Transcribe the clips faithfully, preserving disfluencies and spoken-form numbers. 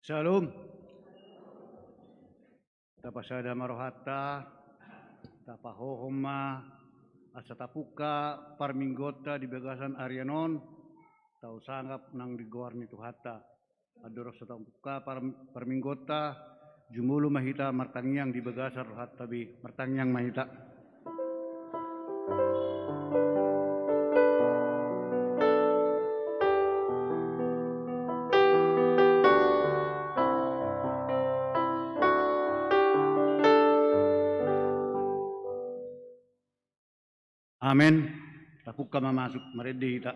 Syalom. Tapasada ma rohanta, tapahohom ma asa tapungka parmingguonta di bagasan arian on, tau sangap nang di goar ni Tuhanta. Andorang so tapungka par-, parmingguonta, jumolo ma hita martangiang di bagasan rohanta be, martangiang ma hita. Amen. Tapungka ma masuk, marende hita.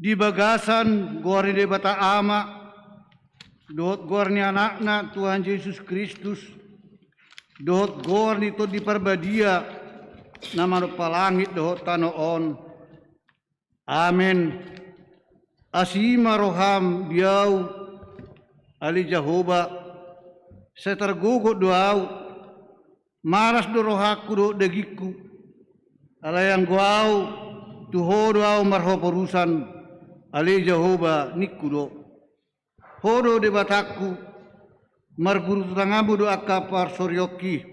Di bagasan goar ni Debata Ama, dohot goar ni Anakna Tuhan Jesus Kristus, dohot goar ni Tondi Parbadia, na manompa langit dohot tano on. Amen. Asi ma roham di ahu, ale Jahowa, sai targogot do ahu, malas do rohangku dohot dagingku. Alai anggo ahu, tu Ho do ahu marhaporusan, ale Jahowa, ningku do. Ho do Debatangku, marguru tu tanganmu do angka parsorionki.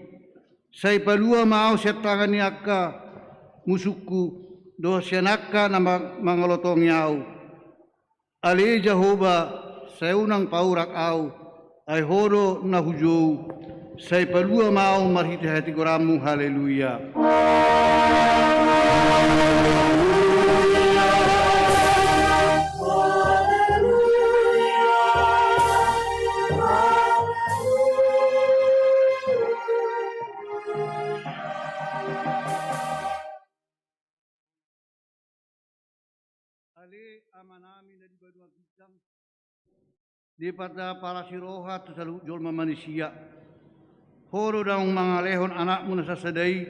Sai palua ma ahu sian tangan ni angka musungku, dohot sian angka na ma-, mangalotongi ahu. Ale Jahowa, sai unang paurak ahu, ai Ho do na hujou, sai palua ma ahu marhite hatigoranmu. Haleluya. Ale Amanami na di banua ginjang, Debata parasi roha tu saluhut jolma manisia, Ho do naung mangalehon Anakmu na sasada i,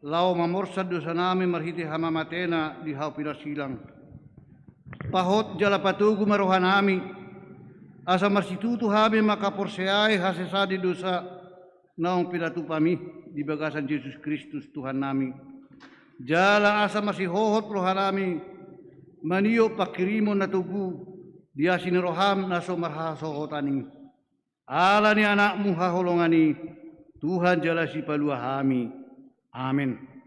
laho mamorsan dosanami marhite hamamatena di hau pinarsilang. Pahot jala patogu ma rohanami, asa marsitutu hami mangkaporseai hasesaan ni dosa naung pinatupami di bagasan Jesus Kristus Tuhannami. Jala asa marsihohot rohanami manihot panghirimon na togu di asi ni roham na so marhasohotan i. Ala ni Anakmu haholongan i, Tuhan jala Sipalua hami. Amen.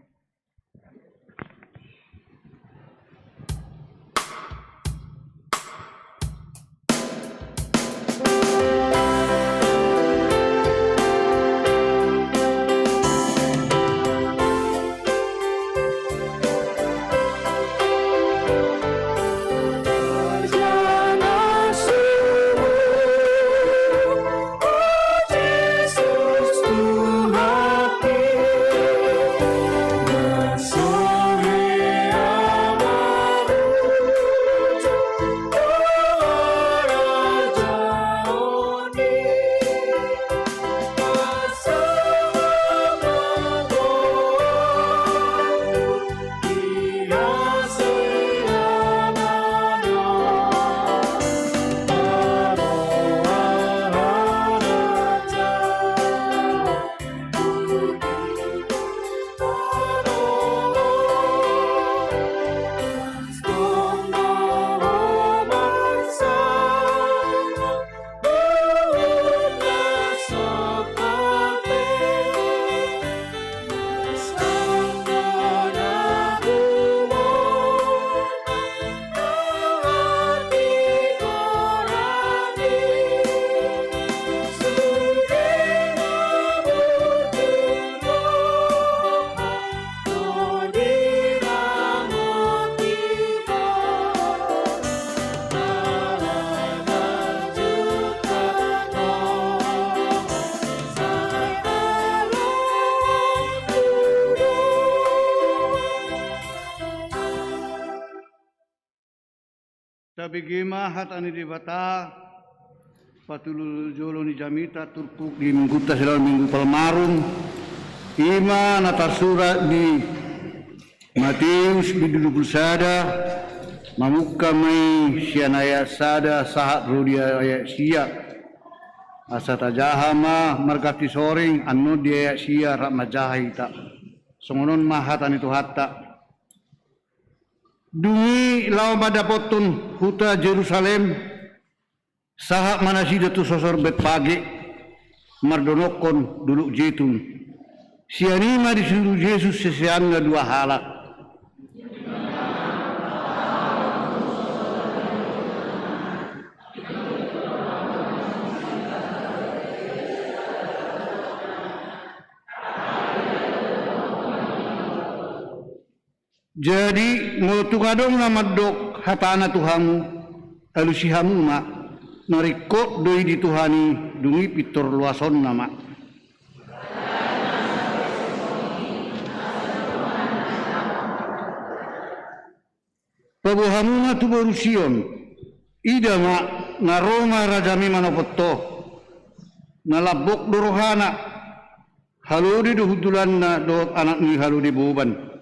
Tabege ma hata ni Debata, patulus jolo ni jamita turpuk di minggunta sian Minggu Palmarum, i ma na tarsurat di Mateus bindu dua pulu sada, mamungka ma i sian ayat sada sahat ro di ayat sia. Asa tajaha ma marganti soring annon di ayat sia rap manjaha hita. Songon on ma hata ni Tuhanta. Dung i laho mandapothon huta Jerusalem, sahat ma nasida tu sosor Betfage, mardonokkon Dolok Jetun. Sian i ma disuru Jesus siseanna dua halak. Jadi, molo tung adong na mandok hatana tu hamu, alusi hamu ma, na ringkot do i di Tuhan i, dung i pintor loasonna ma. Paboa hamu ma tu boru Sion, ida ma, na ro ma rajami manopot ho, na lambok do rohana, halode do hundulanna dohot anak ni halode boban.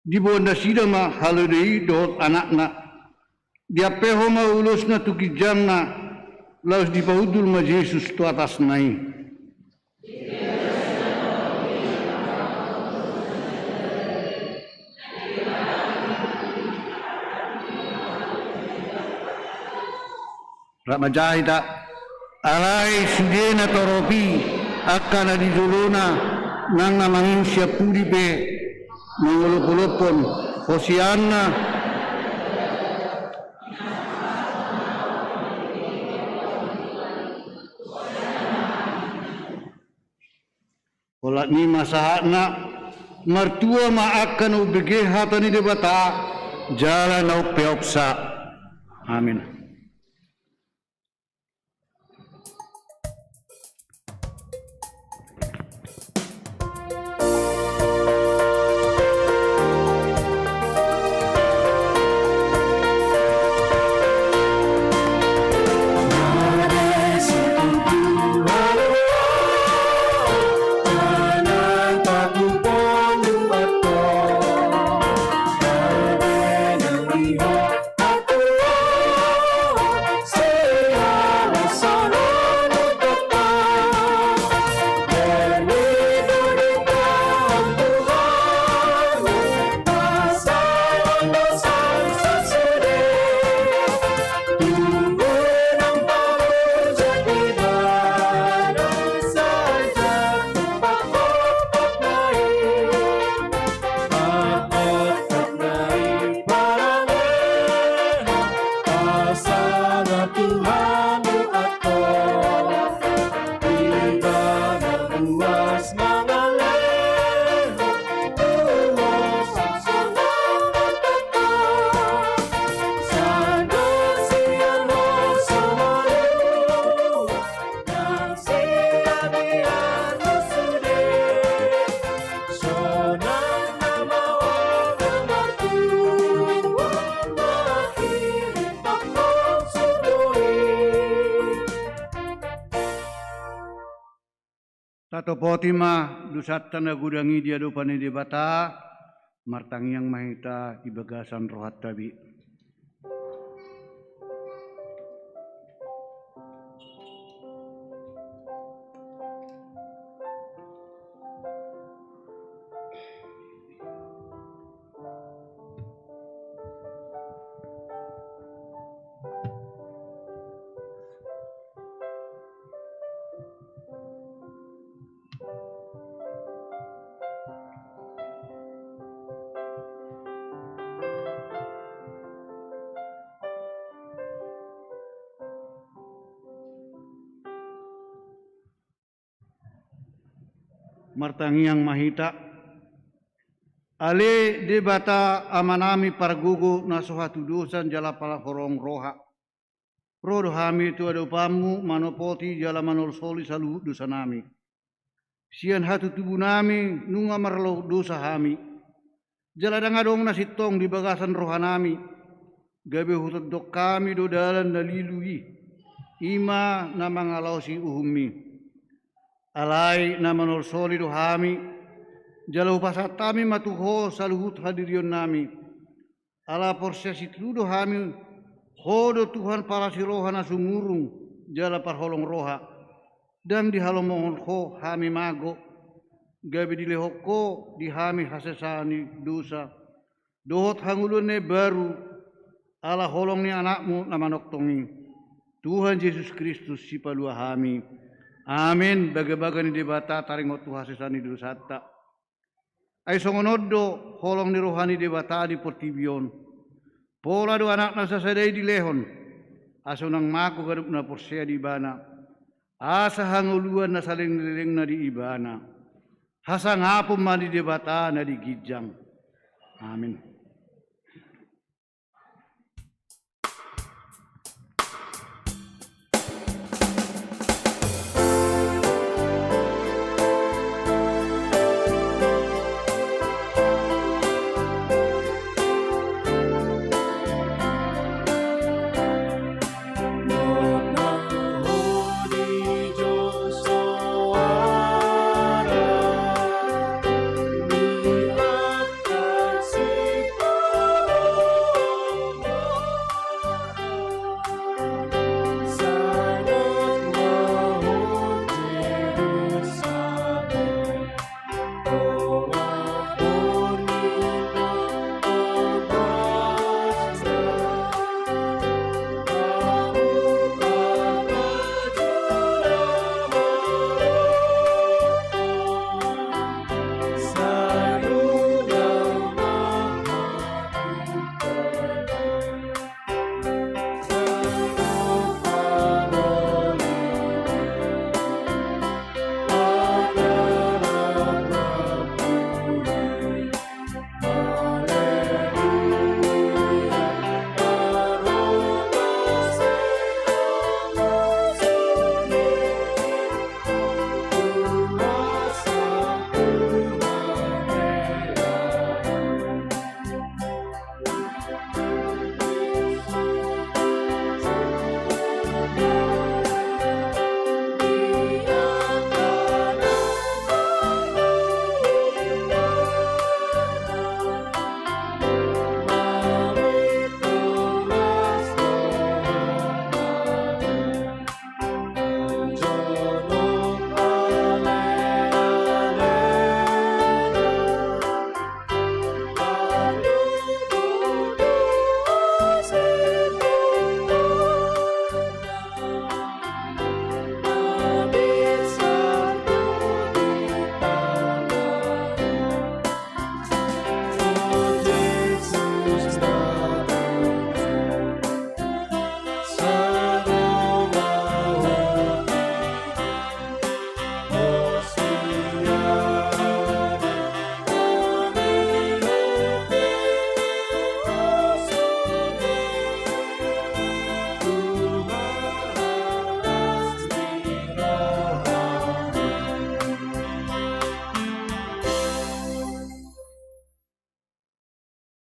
Diboan nasida ma halode i dohot anakna. Diampehon ma ulosna tu ginjangna, laos dipahundul ma Jesus tu atasna i. Rap manjaha hita. Alai sude na torop i, angka na di jolona, nang na mangihut sian pudi pe, mangolopolophon, Hosianna. Holan i ma sahatna, martua ma angka na umbege hata ni Debata, jala na umpeopsa. Amin. Tatopoti ma dosanta na godang i di adopan ni Debata, martangiang ma hita di bagasan rohanta be. Martangiang ma hita. Ale Debata Amanami pargogo na so hatudosan jala parhorong roha. Ro do hami tu adopanmu manopoti jala manolisoli saluhut dosanami. Sian hatutubunami nunga marlaok dosa hami. Jala ndang adong na sintong di bagasan rohanami, gabe hutondongkon hami do dalan na lilu i, i ma na mangalaosi uhummi. Alai na manolsoli do hami, jala hupasahat hami ma tu Ho saluhut hadirionnami. Ala porsea situtu do hami, Ho do Tuhan parasi roha na sumurung, jala parholong roha. Ndang dihalomohon Ho hami mago, gabe dilehon Ho di hami hasesaan ni dosa dohot hangoluan na imbaru, ala holong ni Anakmu na manongtong i, Tuhan Jesus Kristus Sipalua hami. Amen. Bagabaga ni Debata taringot tu hasesaan ni dosanta. Ai songon on do holong ni roha ni Debata di portibi on. Pola do Anakna sasada i dilehon, asa unang mago ganup na porsea di Ibana, asa hangoluan na saleleng ni lelengna di ibana. Hasangapon ma di Debata na di ginjang. Amen.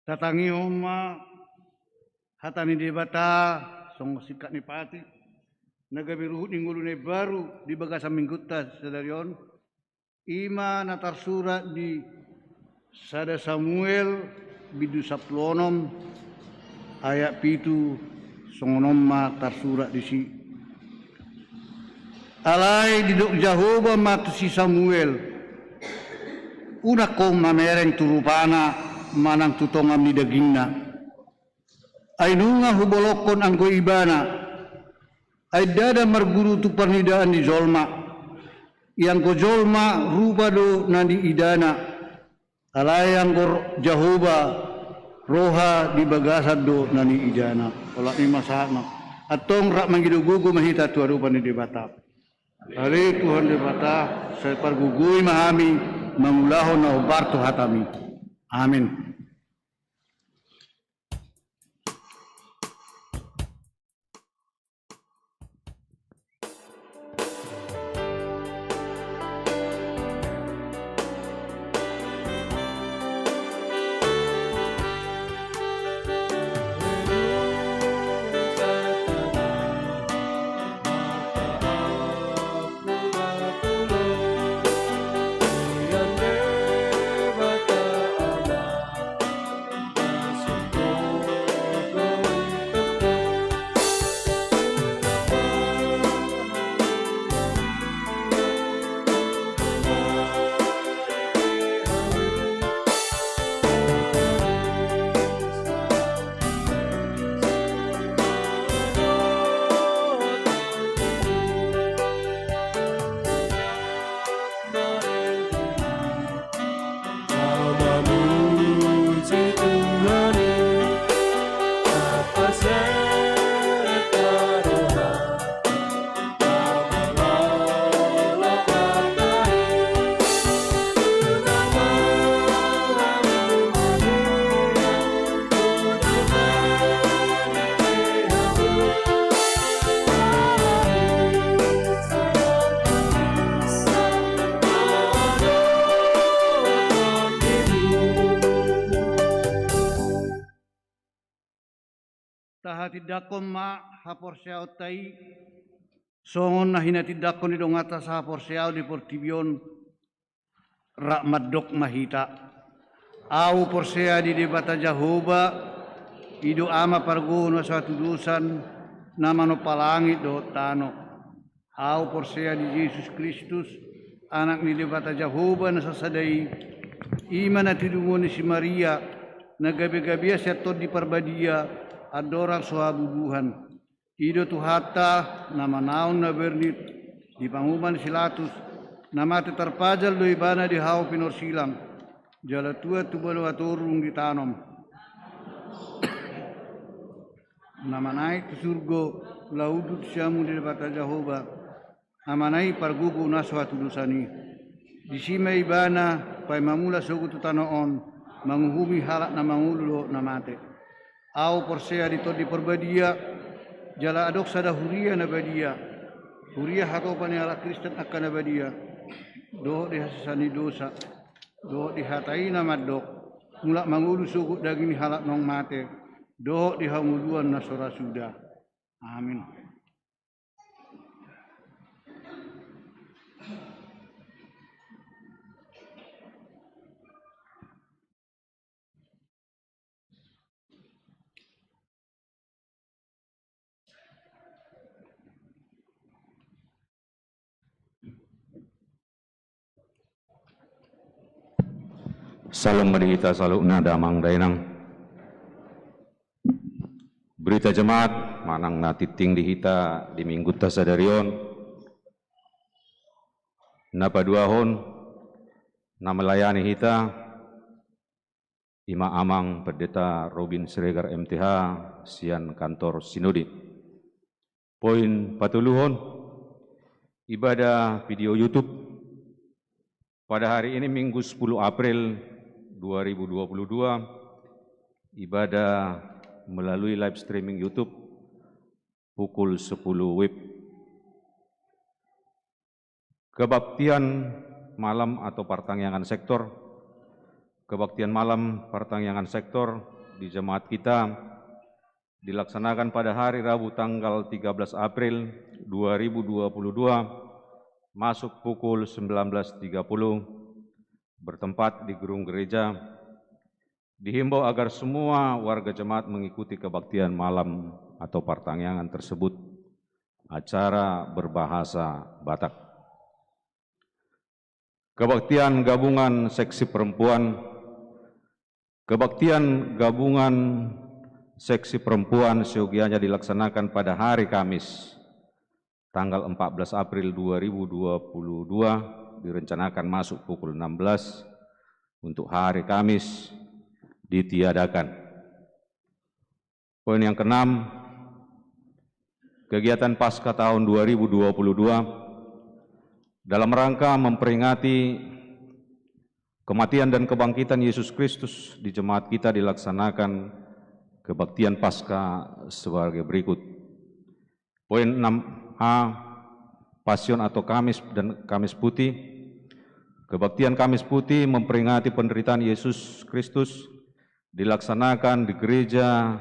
Tatangihon ma hata ni Debata songon singkat ni pati na gabe ruhut ni ngolu na imbaru di bagasan minggunta sadari on. I ma na tarsurat di sada Samuel bindu sampulu onom ayat pitu, songon on ma tarsurat disi. Alai didok Jahowa ma tu si Samuel: Unang ho mamereng tu rupana manang tu tonga ni dagingna. Ai nunga hubolongkon anggo ibana. Ai ndada marguru tu parnidaan ni jolma. Ianggo jolma rupa do na niidana. Alai anggo Jahowa, roha di bagasan do na niidana. Olat ni i ma sahatna. Antong rap mangido gogo ma hita tu adopan ni Debata. Ale Tuhan Debata, sai pargogoi ma hami mangulahon na hombar tu hataMi. Amen. Tahatindangkon ma haporseaonta i, songon na hinatindangkon ni donganta sahaporseaon di portibi on, rap mandok ma hita. Ahu porsea di Debata Jahowa, i do Ama pargogo na so hatudosan, na manompa langit dohot tano. Ahu porsea di Jesus Kristus, Anak ni Debata Jahowa na sasada i, i ma na tinumbuan ni si Maria, na gabe-gabean sian Tondi Parbadia, andorang so habubuhan. I do Tuhanta, na manaon na bernit, di panguhuman ni si Latus, na mate tarpajal do ibana di hau pinorsilang, jala tuat tu banua toru dung ditanom. Na manaek tu surgo, laho unduk siamun di Debata Jahowa, Amana i pargogo na so hatudosan i. Disi ma ibana paima mulak sogot tu tano on, manguhumi halak na mangolu dohot na mate. Ahu porsea di Tondi Parbadia, jala adong sada huria na badia, huria hatopan ni halak Kristen angka na badia, dohot di hasesaan ni dosa, dohot di hata i na mandok, mulak mangolu sogot daging ni halak naung mate, dohot di hangoluan na so ra suda. Amin. Syalom ma di hita saluhutna damang dainang. Berita Jemaat manang na tingting di hita di minggunta sadari on. Na paduahon, na melayani hita, i ma Amang Pendeta Robin Siregar M T H sian kantor Sinode. Poin patoluhon, ibadah video YouTube. Pada hari ini, Minggu sepuluh April dua ribu dua puluh dua, ibadah melalui live streaming YouTube pukul sepuluh WIB. Kebaktian malam atau partangiangan sektor. Kebaktian malam partangiangan sektor di jemaat kita dilaksanakan pada hari Rabu tanggal tiga belas April dua ribu dua puluh dua, masuk pukul sembilan belas tiga puluh, bertempat di Gedung Gereja. Dihimbau agar semua warga jemaat mengikuti kebaktian malam atau partangiangan tersebut, acara berbahasa Batak. Kebaktian gabungan seksi perempuan. Kebaktian gabungan seksi perempuan seyogianya dilaksanakan pada hari Kamis, tanggal empat belas April dua ribu dua puluh dua, direncanakan masuk pukul enam belas, untuk hari Kamis ditiadakan. Poin yang keenam, kegiatan Paskah tahun dua ribu dua puluh dua dalam rangka memperingati kematian dan kebangkitan Yesus Kristus di jemaat kita dilaksanakan kebaktian Paskah sebagai berikut. Poin enam A, Pasion atau Kamis dan Kamis Putih. Kebaktian Kamis Putih memperingati penderitaan Yesus Kristus dilaksanakan di gereja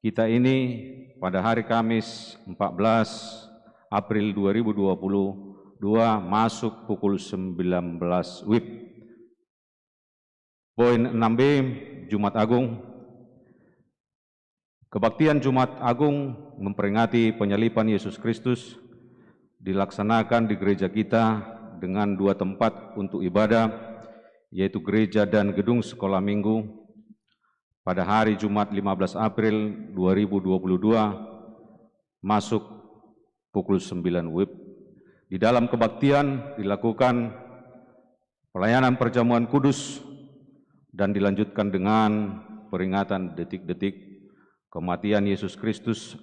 kita ini pada hari Kamis empat belas April dua ribu dua puluh dua, masuk pukul sembilan belas WIB. Poin enam B, Jumat Agung. Kebaktian Jumat Agung memperingati penyaliban Yesus Kristus dilaksanakan di gereja kita dengan dua tempat untuk ibadah, yaitu gereja dan gedung sekolah minggu, pada hari Jumat lima belas April dua ribu dua puluh dua, masuk pukul sembilan WIB. Di dalam kebaktian dilakukan pelayanan perjamuan kudus dan dilanjutkan dengan peringatan detik-detik kematian Yesus Kristus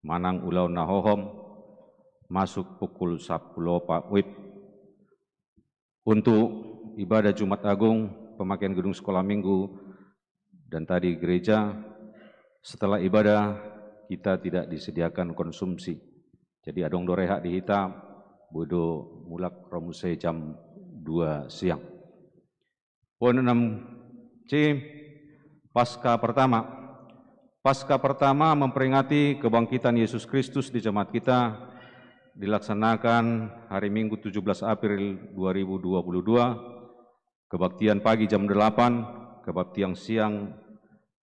manang ulaon na hohom, masuk pukul sampulu opat WIB. Untuk ibadah Jumat Agung, pemakaian gedung sekolah minggu, dan tadi gereja, setelah ibadah kita tidak disediakan konsumsi. Jadi adong do rehak di hita, boi do mulak ro muse jam dua siang. Poin enam C, Paskah pertama. Paskah pertama memperingati kebangkitan Yesus Kristus di jemaat kita dilaksanakan hari Minggu tujuh belas April dua ribu dua puluh dua, kebaktian pagi jam delapan, kebaktian siang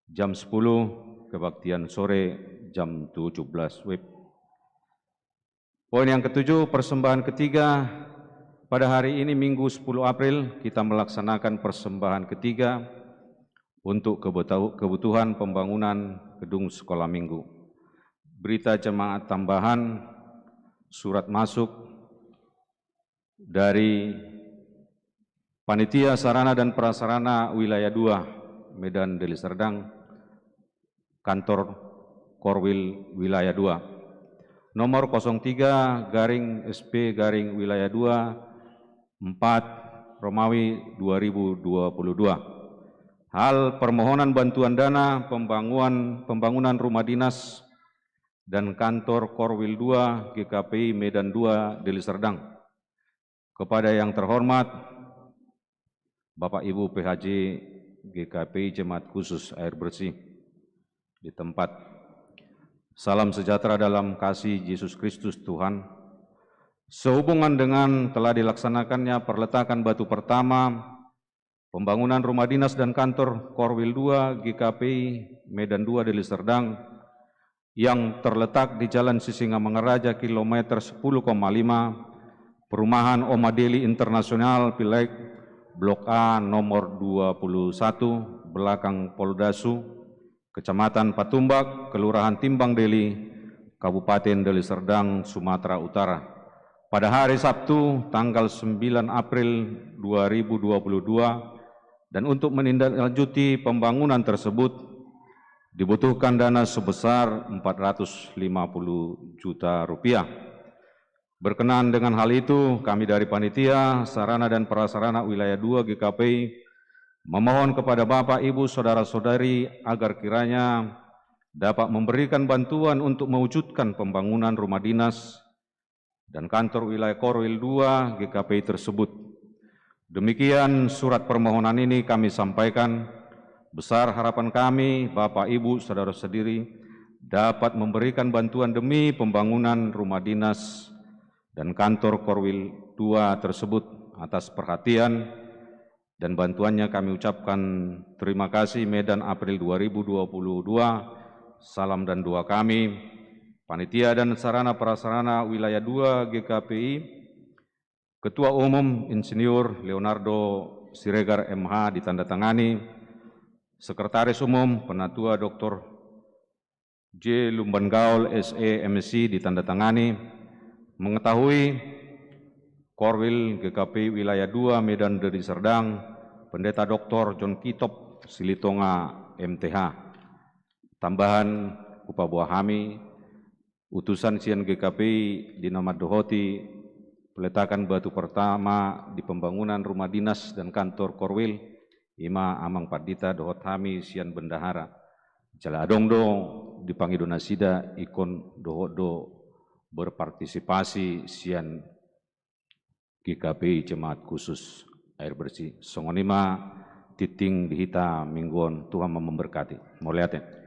jam sepuluh, kebaktian sore jam tujuh belas W I B. Poin yang ketujuh, persembahan ketiga. Pada hari ini, Minggu sepuluh April, kita melaksanakan persembahan ketiga untuk kebutu-, kebutuhan pembangunan gedung sekolah minggu. Berita jemaat tambahan, surat masuk dari Panitia Sarana dan Prasarana Wilayah dua, Medan, Deli Serdang, Kantor Korwil Wilayah dua. Nomor kosong tiga garing S P garing Wilayah dua, empat Romawi dua ribu dua puluh dua. Hal permohonan bantuan dana pembangunan, pembangunan rumah dinas dan kantor Korwil dua, G K P I Medan dua, Deli Serdang. Kepada yang terhormat Bapak Ibu P H J G K P I Jemaat Khusus Air Bersih di tempat. Salam sejahtera dalam kasih Yesus Kristus Tuhan. Sehubungan dengan telah dilaksanakannya perletakan batu pertama pembangunan rumah dinas dan kantor Korwil dua, G K P I Medan dua, Deli Serdang, yang terletak di Jalan Sisingamangaraja kilometer sepuluh koma lima, perumahan Oma Deli Internasional, Pilaik, Blok A, nomor dua puluh satu, belakang Poldasu, Kecamatan Patumbak, Kelurahan Timbang Deli, Kabupaten Deli Serdang, Sumatera Utara, pada hari Sabtu, tanggal sembilan April dua ribu dua puluh dua, dan untuk menindaklanjuti pembangunan tersebut, dibutuhkan dana sebesar empat ratus lima puluh juta rupiah. Berkenaan dengan hal itu, kami dari Panitia Sarana dan Prasarana Wilayah dua G K P I memohon kepada Bapak, Ibu, Saudara-saudari agar kiranya dapat memberikan bantuan untuk mewujudkan pembangunan rumah dinas dan kantor wilayah Korwil dua G K P I tersebut. Demikian surat permohonan ini kami sampaikan. Besar harapan kami, Bapak, Ibu, Saudara sendiri, dapat memberikan bantuan demi pembangunan rumah dinas dan kantor Korwil dua tersebut. Atas perhatian dan bantuannya kami ucapkan terima kasih. Medan, April dua ribu dua puluh dua. Salam dan doa kami, Panitia dan Sarana Prasarana Wilayah dua G K P I, Ketua Umum Insinyur Leonardo Siregar M H, ditandatangani. Sekretaris Umum, Penatua Doktor J Lumban Gaol S E M Si, ditandatangani. Mengetahui Korwil G K P I Wilayah dua Medan Deli Serdang, Pendeta Doktor John Kitop Silitonga M T H. Tambahan, hupaboa hami, utusan sian G K P I di na mandohoti peletakan batu pertama di pembangunan rumah dinas dan kantor Korwil, i ma Amang Pandita dohot hami sian bendahara. Jala adong do dipangido nasida ingkon dohot do berpartisipasi sian G K P I Jemaat Khusus Air Bersih. Songon i ma tintin di hita minggu on. Tuhan ma memberkati. Mauliate.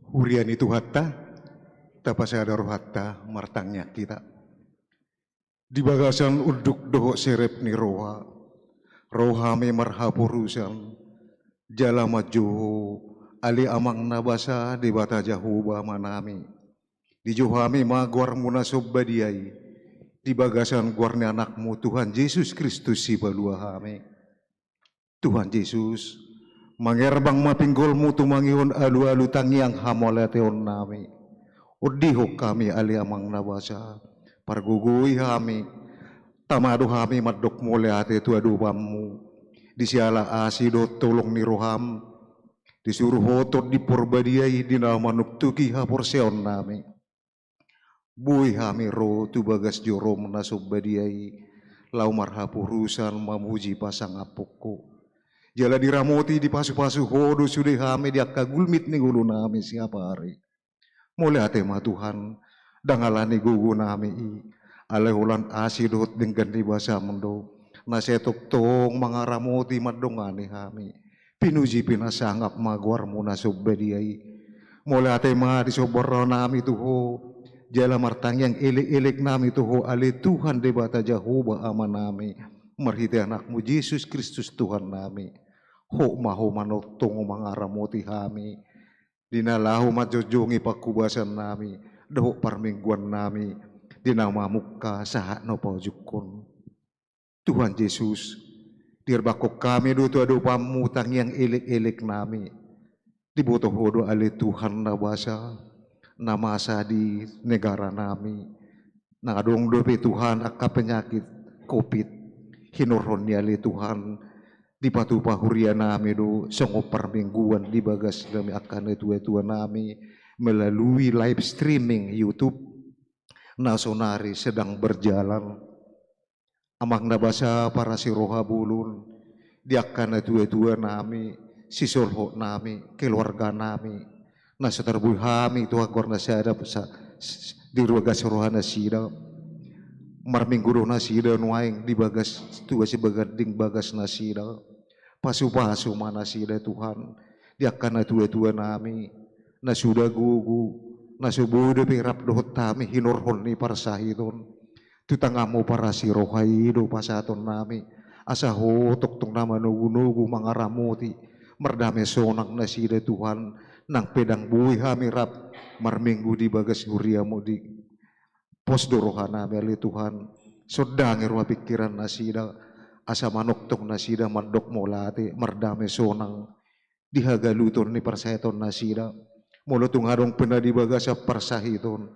Huria ni Tuhanta, tapasada rohanta, martangiang hita. Di bagasan unduk dohot serep ni roha, ro hami marhaporusan, jala manjou Ho, ale Amang na basa, Debata Jahowa Amanami. Dijou hami ma goarMu na sombadia i, di bagasan goar ni AnakMu Tuhan Jesus Kristus Sipalua hami. Tuhan Jesus, mangerbang ma pinggolMu tumangihon alualu tangiang hamauliateonnami. Ondihon hami ale Amang na basa, pargogoi hami, tama do hami mandok mauliate tu adopanMu, di siala asi dohot holong ni rohaM, disuru Ho Tondi Porbadia i di na manuktuki haporseaonnami. Boi hami ro tu bagas joroM na sombadia i, laho marhaporusan mamuji pasangaphon Ho. Jala diramoti dipasupasu Ho do sude hami di angka gulmit ni ngolunami siapari. Mauliate ma Tuhan, ndang ala ni gogonami i, alai holan asi dohot denggan ni basaM do, na sai tongtong mangaramoti mandongani hami. Pinuji pinasangap ma goarMu na so badia i. Mauliate ma disomba rohanami tu Ho, jala martangiang elekeknami tu Ho ale Tuhan Debata Jahowa Amanami, marhite AnakMu Jesus Kristus Tuhannami. Hot ma Ho manongtong mangaramoti hami, di na laho manjonjongi pangkobasannami dohot parmingguannami, di na mamungka sahat na paujunghon. Tuhan Jesus, diarbakkon hami do tu adopanMu tangiang elekeknami. Diboto Ho do ale Tuhan na basa, na masa di negaranami. Na adong dope Tuhan angka penyakit covid, hinorhon ni ale Tuhan, dipatupa hurianami do songon parmingguan di bagas nami angka natuatuanami melalui live streaming YouTube na sonari sedang berjalan. Amang na basa parasi roha bolon, di angka natuatuanami, sisolhotnami, keluarganami, na so tarbue hami tu angka goar nasida sa-, s-, di bagas rohanasida. Marminggu do nasida nuaeng di bagas tua sibaganding bagas nasida. Pasupasu ma nasida Tuhan, di angka natuatuanami, na suda gogo, na so boi dope rap dohot hami hinorhon ni parsahiton. Tu tanganMu parasi roha i do pasahatonnami, asa Ho tongtong na manogunogu mangaramoti, mardame sonang nasida Tuhan, nang pe ndang boi hami rap marminggu di bagas huriaMu di pos do rohanami ale Tuhan, sondangi roha pingkiran nasida, asa manongtong nasida mandok mauliate, mardame sonang, di hagaluton ni parsahiton nasida. Molo tung adong pe na di bagasan parsahiton,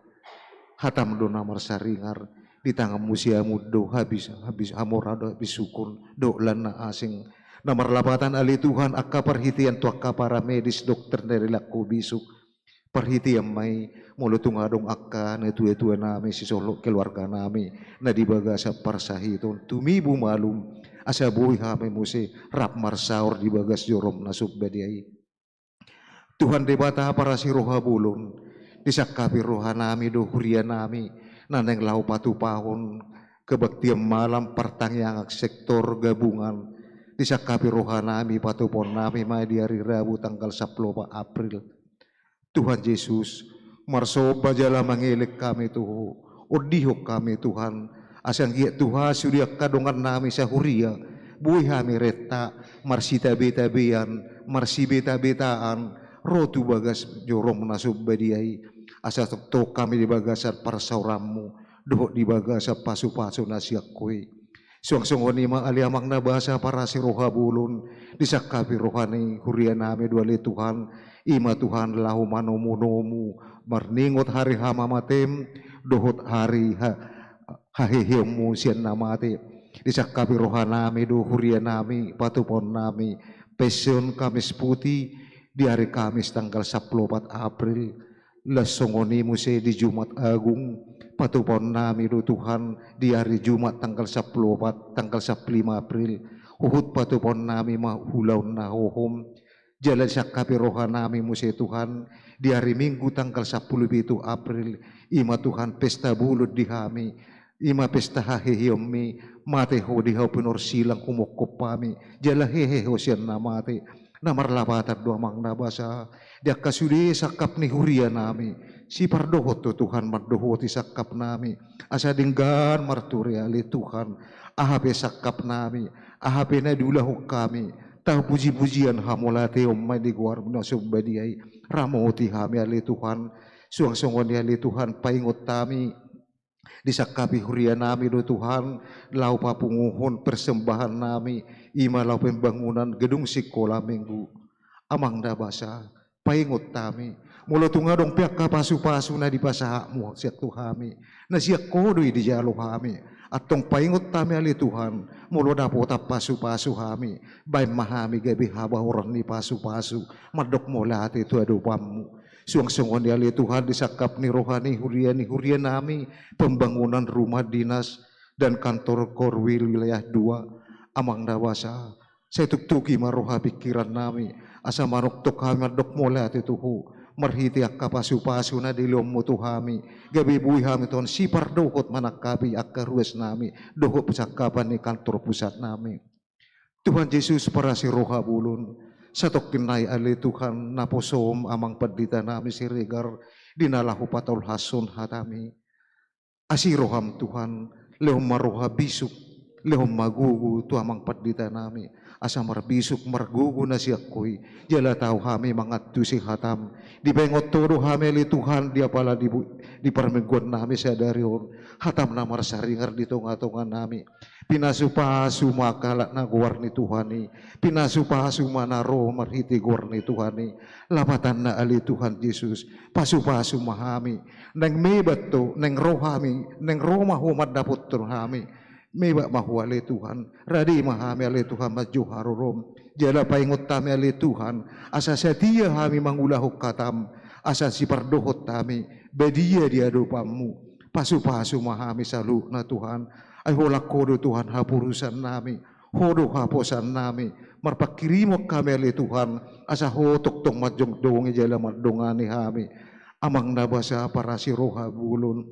hataM do na marsaringar, di tanganMu siamun do habis, habis hamora do habis sukun, dohot lan na asing. Na marlapatan ale Tuhan angka parhitean tu angka paramedis dokter na dilehon Ho bisuk. Parhitean ma i, molo tung adong angka natuatuanami sisolhot keluarganami, na di bagasan parsahiton, tumibu malum, asa boi hami muse rap marsaor di bagas joroM na so badia i. Tuhan Debata parasi roha bolon, disangkapi rohanami do hurianami, na naeng laho patupahon kebaktian malam partangiangan sektor gabungan, disangkapi rohanami patupaonnami ma di ari Rabu tanggal sampulu opat April. Tuhan Jesus, marsomba jala mangelek hami tu Ho, ondihon hami Tuhan, asa anggiat tu hasuhuton ni angka dongannami sahuria, boi hami renta, marsitabetabean, marsibetabetaan, ro tu bagas joroM na so badia i, asa tongtong hami di bagasan parsaoranMu, dohot di bagasan pasupasu na sian Ho i. Suang songon i ma ale Amang na basa parasi roha bolon, disangkapi roha ni hurianami do ale Tuhan, i ma Tuhan laho manomunomu, marningot ari hamamatem, dohot ari ha-, haheheonmu sian na mate. Disangkapi rohanami do hurianami, patupaonnami, Passion Kamis Putih, di ari Kamis tanggal sampulu opat April, laos songon i muse di Jumat Agung, patupaonnami do Tuhan, di ari Jumat tanggal sampulu opat, tanggal sampulu lima April, huhut patupaonnami ma ulaon na hohom, jala disangkapi rohanami muse Tuhan, di ari Minggu tanggal sampulu pitu April, i ma Tuhan pesta bolon di hami, i ma pesta haheheonmi, mate Ho di hau pinorsilang humongkop hami, jala hehe Ho sian na mate, na marlapatan do Amang na basa, di angka sude sangkap ni hurianami, sipardohot do Tuhan mandohoti sangkapnami, asa denggan marture ale Tuhan, aha pe sangkapnami, aha pe na diulahon hami, tahu pujipujian hamauliateon ma di goarMu na so badia i, ramoti hami ale Tuhan, suang songon i ale Tuhan paingot hami, disangkapi hurianami do Tuhan, laho papunguhon persembahannami, i ma laho pembangunan gedung sikola Minggu. Amang na basa, paingot hami. Molo tung adong pe angka pasupasu na dipasahatMu sian tu hami, na sian Ho do i dijalo hami. Antong paingot hami ale Tuhan, molo dapotan pasupasu hami, baen ma hami gabe habaoran ni pasupasu, mandok mauliate tu adopanMu. Suang songon i ale Tuhan disangkap ni roha ni huria ni hurianami, pembangunan rumah dinas, dan kantor Korwil wilayah dua, Amang na basa, sai tuktuki ma roha pingkiran nami, asa manongtong hami mandok mauliate tu Ho, marhite angka pasupasu na dilehonmu tu hami, gabe boi hami Tuhan sipardohot manangkapi angka ruas nami, dohot sangkapan ni kantor pusat nami. Tuhan Jesus, parasi roha bolon, satongkin nai ale Tuhan, naposom Amang Pandita nami Siregar, di na laho patolhashon hatami. Asi roham Tuhan, lehon ma roha bisuk, lehon ma gogo tu Amang Pandita nami, asa marbisuk margogo na sian Ho i, jala tau hami mangantusi hatam. Dipaingot Ho do hami ale Tuhan, di apala di bu-, di parmingguan nami sadari on, hatam na marsaringar di tongatonga nami. Pinasupasu ma halak na goar ni Tuhan i, pinasupasu ma na ro marhite goar ni Tuhan i. Lapatanna ale Tuhan Jesus, pasupasu ma hami, naeng mebat Ho, naeng ro hami, naeng ro ma Ho mandapothon hami. Mebat ma Ho ale Tuhan, rade ma hami ale Tuhan manjou harorom. Jala paingot hami ale Tuhan, asa satia hami mangulahon hatam, asa sipardohot hami badia di adopanmu. Pasupasu ma hami saluhutna Tuhan. Ai holan Ho do Tuhan haporusan nami, Ho do haposan nami, marpanghirimon hami ale Tuhan, asa Ho tongtong manjongjongi jala mandongani hami. Amang na basa, parasi roha bolon.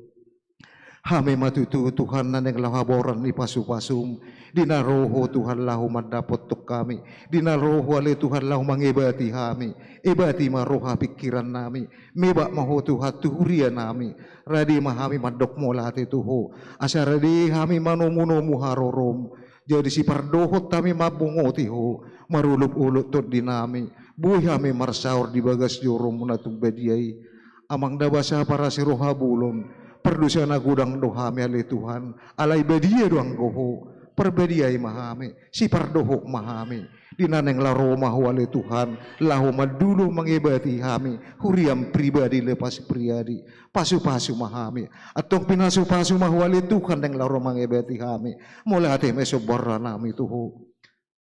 Hami ma tutu Tuhan na naeng laho habaoran ni pasupasum, di na ro Ho Tuhan laho mandapothon hami, di na ro Ho ale Tuhan laho mangebati hami, ebati ma roha pingkiran nami, mebat ma Ho Tuhan tu huria nami, rade ma hami mandok mauliate tu Ho, asa rade hami manomunomu harorom, jadi sipardohot hami mambongoti Ho, marolopolop tondi nami, boi hami marsaor di bagas joromu na tung badia i. Amang na basa, parasi roha bolon, pardosa na godang do hami ale Tuhan, alai badia do anggo Ho, parbadiai ma hami, sipardohot ma hami. Di na naeng laho ro ma Ho ale Tuhan, laho mandulo mangebati hami, huriam pribadi lepas pribadi, pasupasu ma hami. Antong pinasupasu ma Ho ale Tuhan naeng laho ro mangebati hami. Mauliate ma i somba roha nami tu Ho.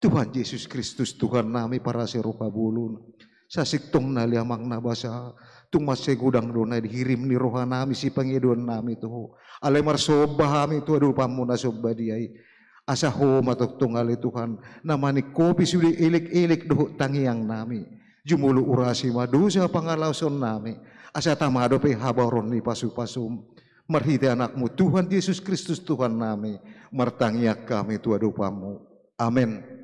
Tuhan Jesus Kristus Tuhan nami, parasi roha bolon. Sasintongna ale Amang na basa, tung mansai godang do na dihirim ni roha nami sipangidoan nami tu Ho. Alai marsomba hami tu adopanmu na somba dia i. Asa Ho ma tongtong ale Tuhan, na maningkopi sude elekelek dohot tangiang nami. Jumolo urasi ma dosa pangalaosion nami, asa tama dope habaoran ni pasupasum. Marhite Anakmu Tuhan Jesus Kristus Tuhan nami, martangiang hami tu adopanmu. Amen.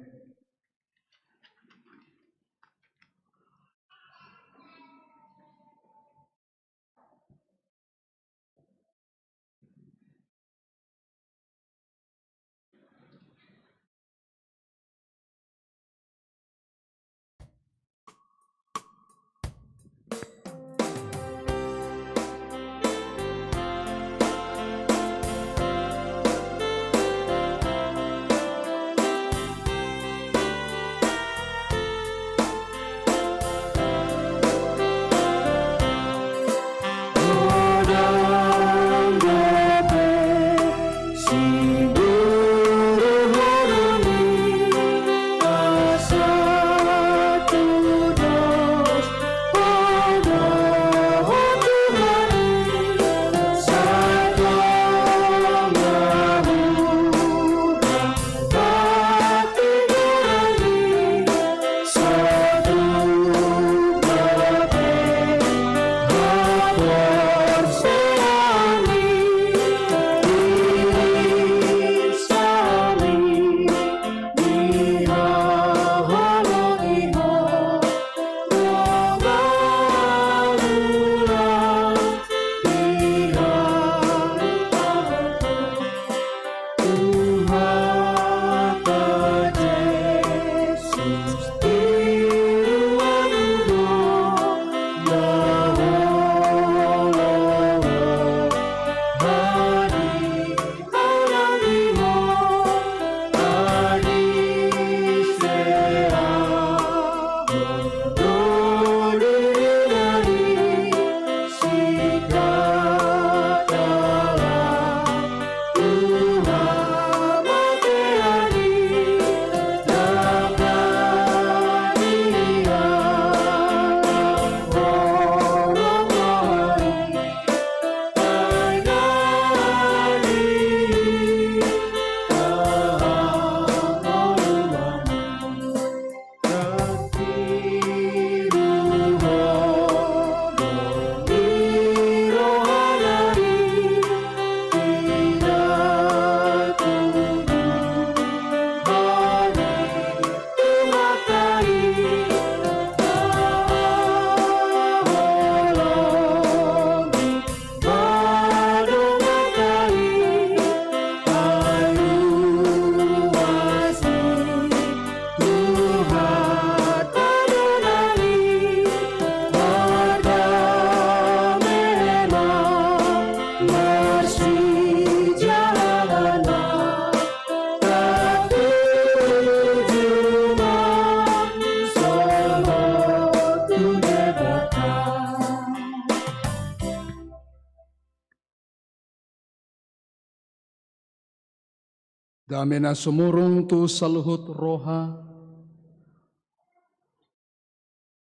Dame na sumurung tu saluhut roha,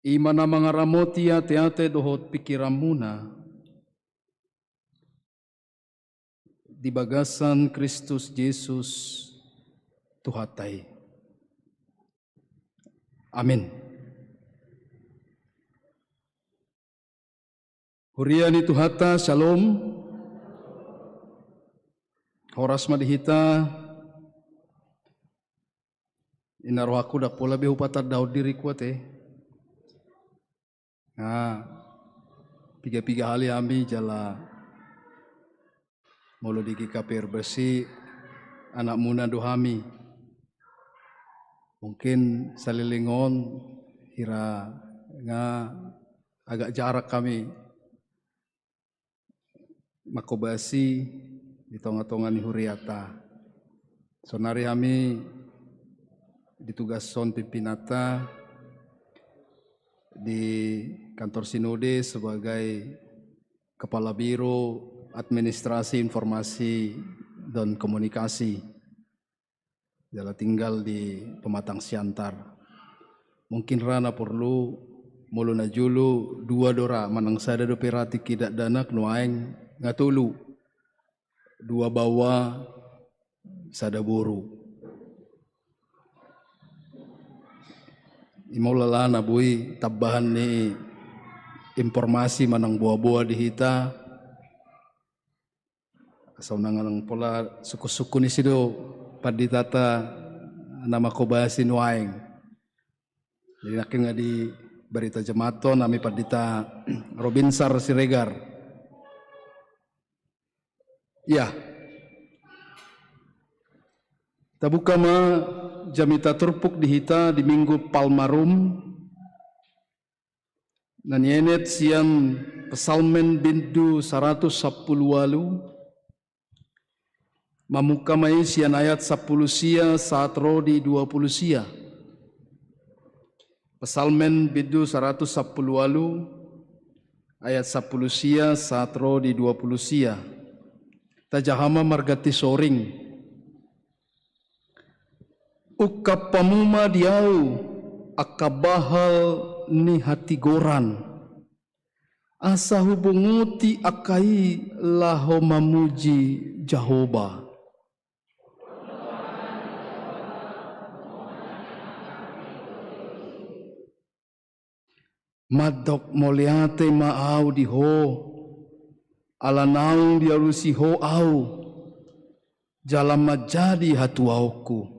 i ma na mangaramoti ateate dohot pingkiranmuna di bagasan Kristus Jesus Tuhanta i. Amin. Huria ni Tuhanta, syalom. Horas ma di hita. Ina rohangku ndang pola be hupatandahon diriku ate. Nga piga-piga hali hami jala molo di GKPR Besi anakmuna do hami. Mungkin saleleng on hira nga agak jarak hami mangkobasi di tonga-tonga ni huriata. Saonari hami ditugashon pimpinanta di kantor sinode sebagai kepala biro administrasi, informasi, dan komunikasi. Jala tinggal di Pematang Siantar. Mungkin ra na porlu, molo na jolo dua do ra, manang sada dope ra tingki dakdanak, nuaeng nga tolu. Dua baoa, sada boru. Ima ulaon na boi tambahan ni informasi manang boa-boa di hita. Asa unang pola sungkun-sungkun i sido panditata na mangkobasi nuaeng. Jadi nangkin nga di Barita Jamaaton nami Pandita Robinsar Siregar. Ia. Tabuka ma jamita turpuk di hita di Minggu Palmarum. Na nienet sian Psalmen bindu saratus sampulu ualu. Mamungka ma i sian ayat sampulu sia sahat ro di dua pulu sia. Psalmen bindu saratus sampulu ualu ayat sampulu sia sahat ro di dua pulu sia. Tajaha ma marganti soring. Ungkap hamu ma di ahu angka bahal ni hatigoran, asa hubunguti angka i laho mamuji Jahowa. Mandok mauliate ma ahu di ho, ala naung dialusi ho ahu, jala manjadi hatuaonku.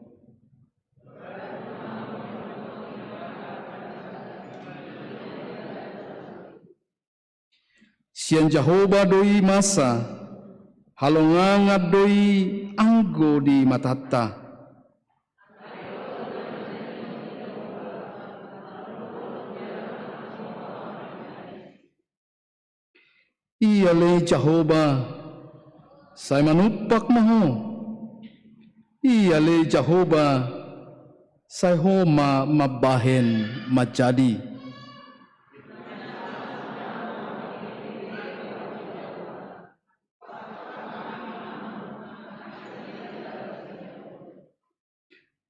Sian Jahowa do i masa, halongangan do i anggo di matanta. Ia ale Jahowa, sai manumpak ma ho. Ia ale Jahowa, sai ho ma mambahen manjadi.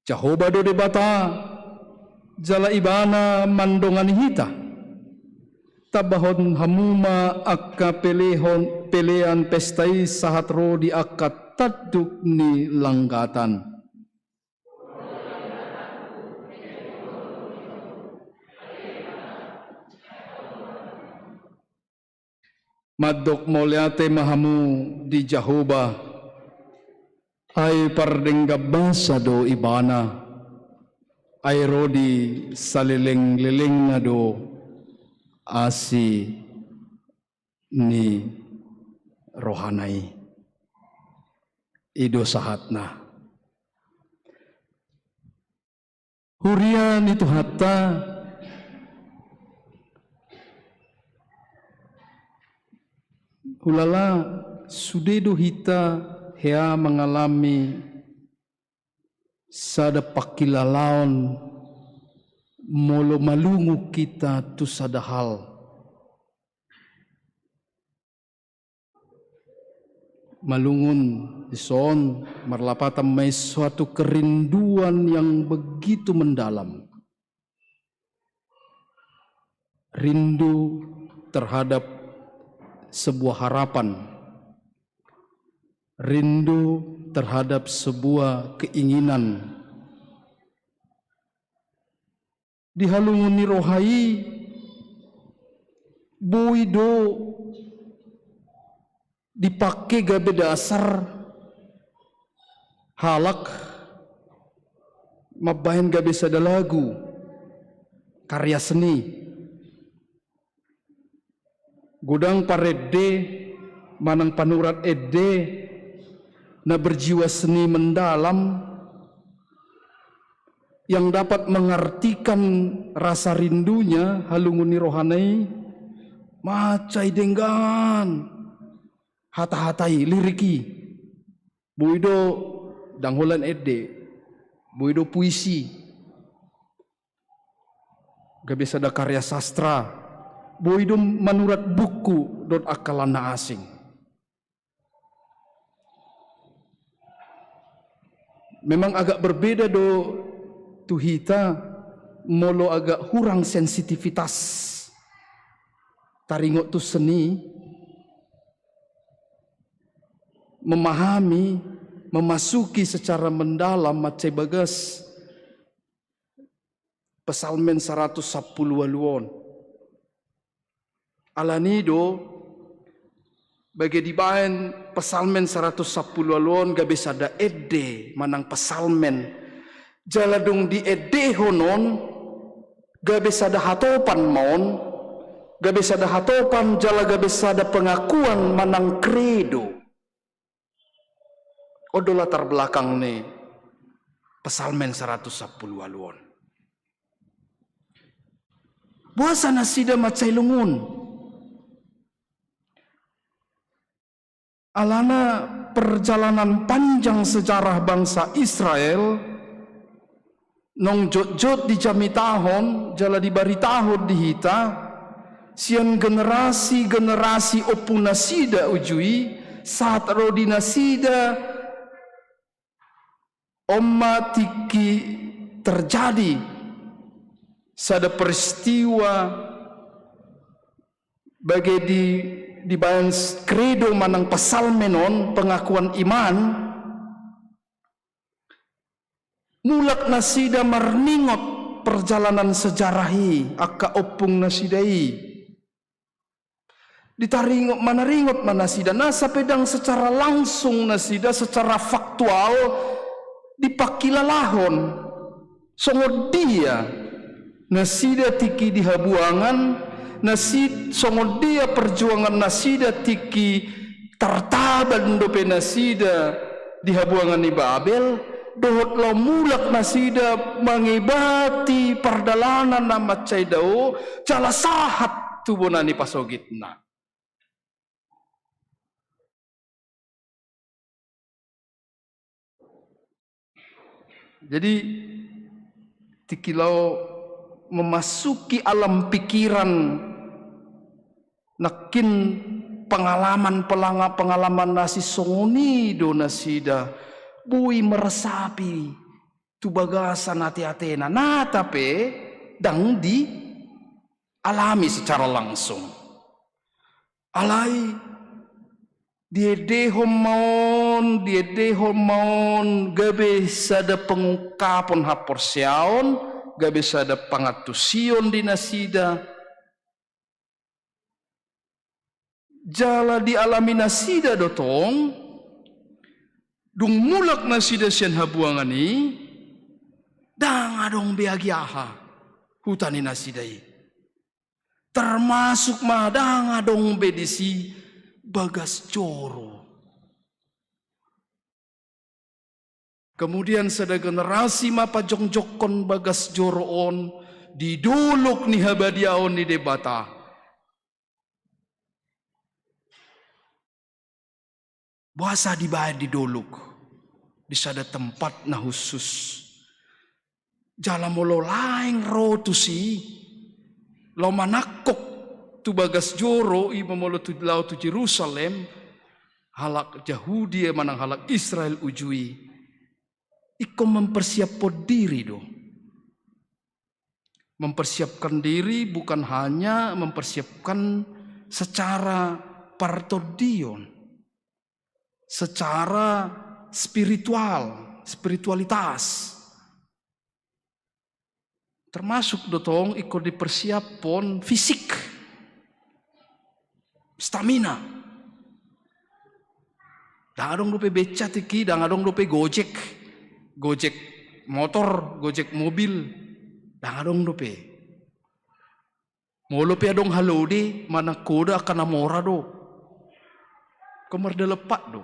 Jahowa do Debata, jala Ibana mandongani hita. Tambahon hamu ma angka pelehon, pelean pesta i sahat ro di angka tanduk ni langgatan. Mandok mauliate ma hamu di Jahowa, ai pardenggan basa do Ibana, ai ro di salelenglelengna do asi ni rohana i. I do sahatna. Huria ni Tuhanta, hulala sude do hita hea mangalami sada pangkilalaon molo malungun hita tu sada hal. Malungun Dison marlapatan ma i suatu kerinduan yang begitu mendalam. Rindu terhadap sebuah harapan. Rindu terhadap sebuah keinginan. Di halungun ni roha i, boi do dipake gabe dasar halak mambahen gabe sada lagu karya seni. Godang parende manang panurat ende na berjiwa seni mendalam yang dapat mengartikan rasa rindunya, halungun ni rohana i, mansai denggan hata-hata i, lirik i. Boi do, ndang holan ende, boi do puisi, gabe sada karya sastra, boi do manurat buku dohot angka na asing. Memang agak berbeda do tu hita, molo agak hurang sensitivitas taringot tu seni, memahami, memasuki secara mendalam mansai bagas Psalmen saratus sampulu ualu on. Alani do, bage dibahen Psalmen saratus sampulu ualu on gabe sada ende manang psalmen. Jala dung diendehon on, gabe sada hatopan ma on, gabe sada hatopan jala gabe sada pengakuan manang kredo. On do latar belakang ni Psalmen saratus sampulu ualu on. Boasa nasida mansai lungun? Alana perjalanan panjang sejarah bangsa Israel naung jotjot dijamitahon jala dibaritahon di hita sian generasi-generasi ompu nasida uju i, sahat ro di nasida. On ma tingki terjadi sada peristiwa bage di, dibahen kredo manang psalmen on, pengakuan iman. Mulak nasida marningot perjalanan sejarah i, angka ompung nasida i. Ditaringot, manaringot ma nasida, nasa pe ndang secara langsung nasida secara faktual dipangkilalahon songon dia nasida tingki di habuangan, nasi-, songon dia perjuangan nasida tingki tartaban dope nasida di habuangan ni Babel, dohot laho mulak nasida mangebati pardalanan na mansai dao, jala sahat tu bona ni pasogitna. Jadi, tingki laho memasuki alam pikiran nangkin pengalaman, pelanga-, pengalaman na sisongon i do nasida boi meresapi tu bagasan ate-atena, nata pe ndang dialami secara langsung. Alai diendehon ma on, diendehon ma on gabe sada pengungkapon haporseaon, gabe sada pangantusion di nasida. Jala dialami nasida do tong, dung mulak nasida sian habuangan i, ndang adong be agi aha huta ni nasida i. Termasuk ma ndang adong be disi bagas joro. Kemudian sada generasi ma pajongjongkon bagas joro on di dolok ni habadiaon ni Debata. Boasa dibaen di dolok, di sada tempat na khusus. Jala molo laeng ro tusi, laho manangkok tu bagas joro, i ma molo tu, laho tu Jerusalem, halak Jahudi manang halak Israel uju i, ingkon mempersiapkan diri do. Mempersiapkan diri bukan hanya mempersiapkan secara partondion, secara spiritual, spiritualitas. Termasuk do tong ingkon dipersiaphon fisik, stamina. Ndang adong dope beca tingki, ndang adong dope Gojek, Gojek motor, Gojek mobil, ndang adong dope. Molo pe adong halode manang hoda, angka na mora do. Ingkon mardalan pat do.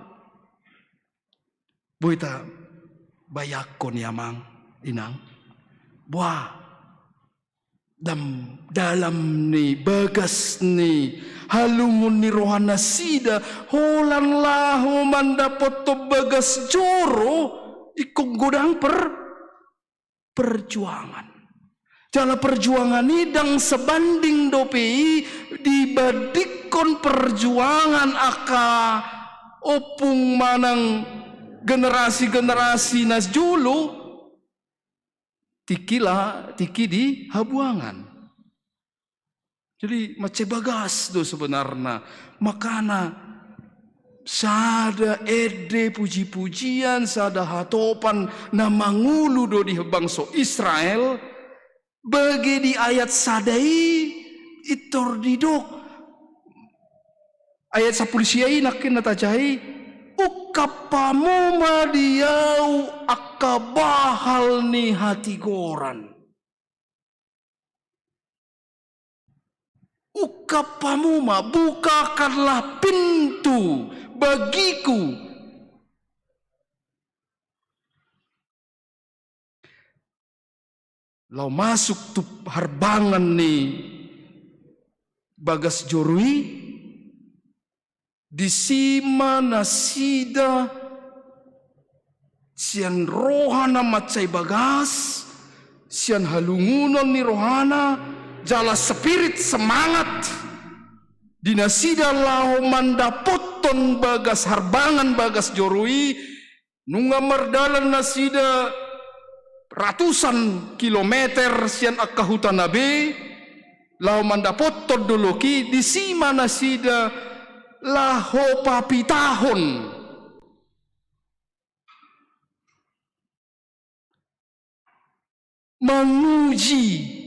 Boi tabayangkon i, amang inang. Boha, dam-, dalam ni, bagas ni halungun ni rohanasida, holan laho mandapothon bagas joro, ingkon godang per-, perjuangan. Jala perjuangan i ndang sebanding dope i dibandingkon perjuangan angka ompung manang generasi-generasi na jolo, tingki la, tingki di habuangan. Jadi, mansai bagas do sebenarna. Makana, sada ende puji-pujian, sada hatopan na mangolu do di bangso Israel, bage di ayat sada i, pintor didok. Ayat sampulu sia i nangkin na tajahai, ungkap hamu ma di ahu angka bahal ni hatigoran. Ungkap hamu ma, bukakanlah pintu bagiku. Laho masuk tu harbangan ni bagas joro i, disi ma nasida sian roha na mansai bagas, sian halungunon ni rohana, jala spirit semangat di nasida laho mandapothon bagas harbangan bagas joro i, nunga mardalan nasida ratusan kilometer sian angka hutana be, laho mandapothon dolok i, disi ma nasida laho papitahon, manguji.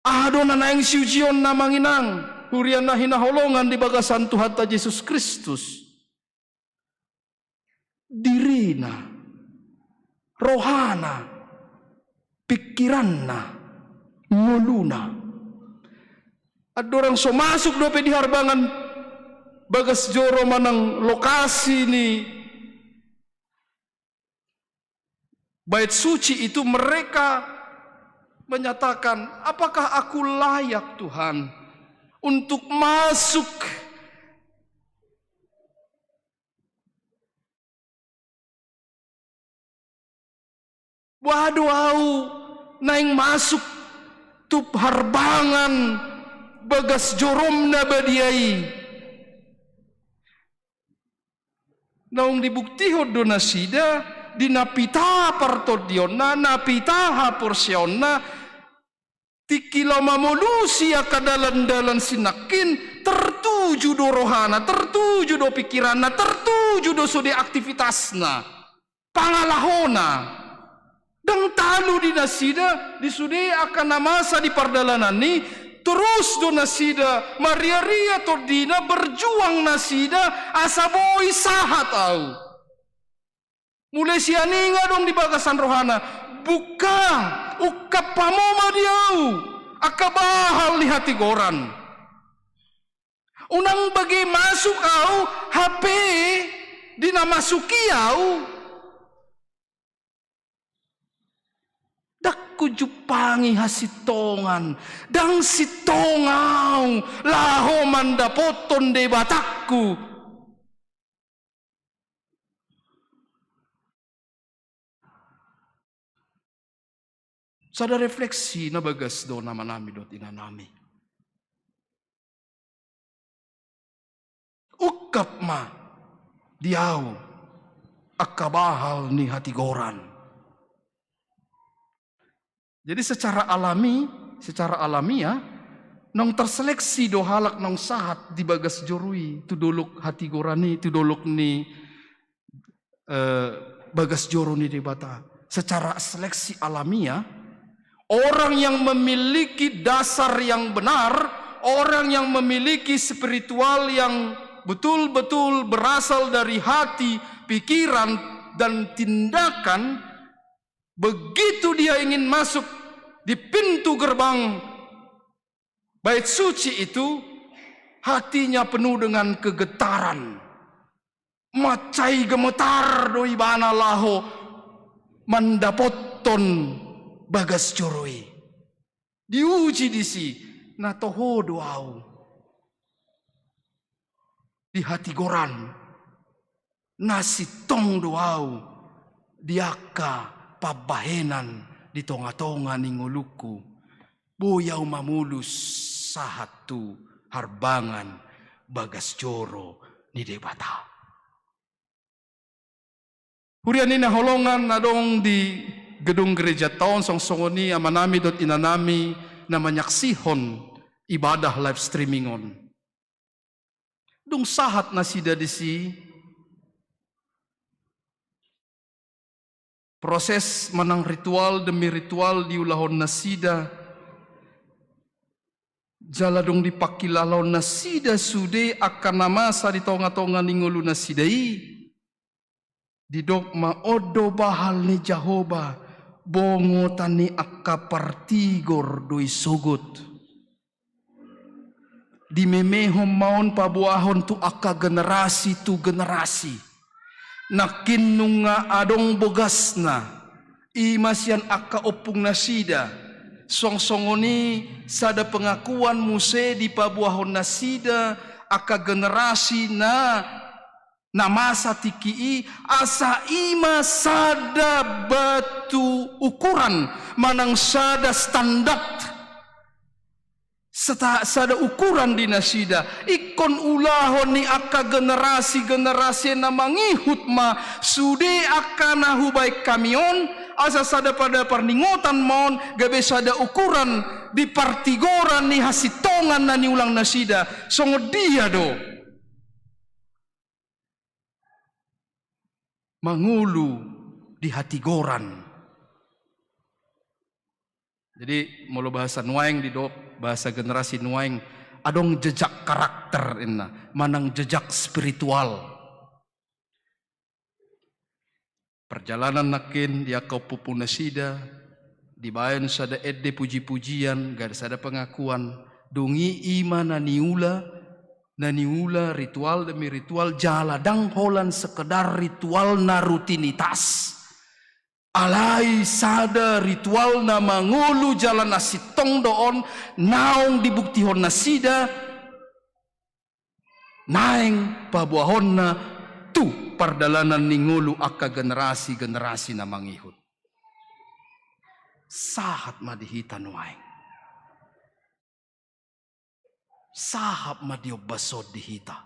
Aha do na naeng siujionna, amang inang, huria na hinaholongan di bagasan Tuhanta Jesus Kristus? Dirina, rohana, pingkiranna, ngoluna. Andorang so masuk dope di harbangan bagas joro manang lokasi ni Bait Suci itu, mereka menyatakan, "Apakah aku layak, Tuhan, untuk masuk? Boha do ahu naeng masuk tu harbangan bagas jorom na badia i?" Naung dibuktihon do nasida, di na pita partondionna, na pita haporseaonna, tingki laho mamolusi angka dalan-dalan sinangkin, tertuju do rohana, tertuju do pingkiranna, tertuju do sude aktivitasna, pangalahona. Ndang talu di nasida, di sude angka na masa di pardalanan i, torus do nasida mariaria tondina, berjuang nasida, asa boi sahat ahu. Mulai sian i nga adong di bagasan rohana, "Buka, ungkap hamu ma di ahu angka bahal ni hatigoran. Unang bage masuk ahu, hape di na masuk i ahu, ndang hujumpangi hasintongan, ndang sintong ahu laho mandapothon Debatangku." Sada refleksi na bagas do, amanami dohot inanami. ma di ahu angka bahal ni hatigoran. Jadi secara alami, secara alamiah, naung terseleksi do halak naung sahat di bagas joro i, tu dolok hatigoran i, tu dolok ni, eh, bagas joro ni Debata. Secara seleksi alamiah, orang yang memiliki dasar yang benar, orang yang memiliki spiritual yang betul-betul berasal dari hati, pikiran, dan tindakan, begitu dia ingin masuk di pintu gerbang bait suci itu, hatinya penuh dengan kegetaran. Mansai gemetar do ibana laho mandapothon bagas joro i. Diuji disi, na toho do ahu di hatigoran, na sintong do ahu di angka pambahenan di tonga-tonga ni ngolungku. Boi ahu mamolus sahat tu harbangan bagas joro ni Debata. Huria ni na holongan na adong di gedung gereja ta on, songon i amanami dohot inanami na manyaksihon ibadah live streaming on. Dung sahat nasida disi, proses manang ritual demi ritual diulahon nasida, jala dung dipangkilalahon nasida sude angka na masa di tonga-tonga ni ngolu nasida i, didok ma, on do bahal ni Jahowa, bongotan ni angka partigor do i sogot. Dimemehon ma on paboahon tu angka generasi tu generasi. Nangkin nunga adong bogasna, i ma sian angka ompung nasida. Songon i sada pengakuan muse dipaboahon nasida angka generasi na na masa tingki i, asa i ma sada batu ukuran manang sada standar, sada ukuran di nasida. Ingkon ulahon ni angka generasi-generasi na mangihut ma sude angka na hubaen hami on, asa sada pada parningotan ma on gabe sada ukuran di partigoran ni hasintongan na niulang nasida. Songon dia do mangolu di hatigoran. Jadi molo bahasa nuaeng didok, bahasa generasi nuaeng, adong jejak karakter inna, manang jejak spiritual. Perjalanan nangkin di angka ompung nasida, dibaen sada ende puji-pujian, gabe sada pengakuan, dung i i ma na niula, na niula ritual demi ritual, jala ndang holan sekedar ritual na rutinitas. Alai sada ritual na mangolu jala na sintong do on, naung dibuktihon nasida, naeng paboahonna tu pardalanan ni ngolu angka generasi-generasi na mangihut. Sahat ma di hita nuaeng. Sahat ma di ombas on di hita.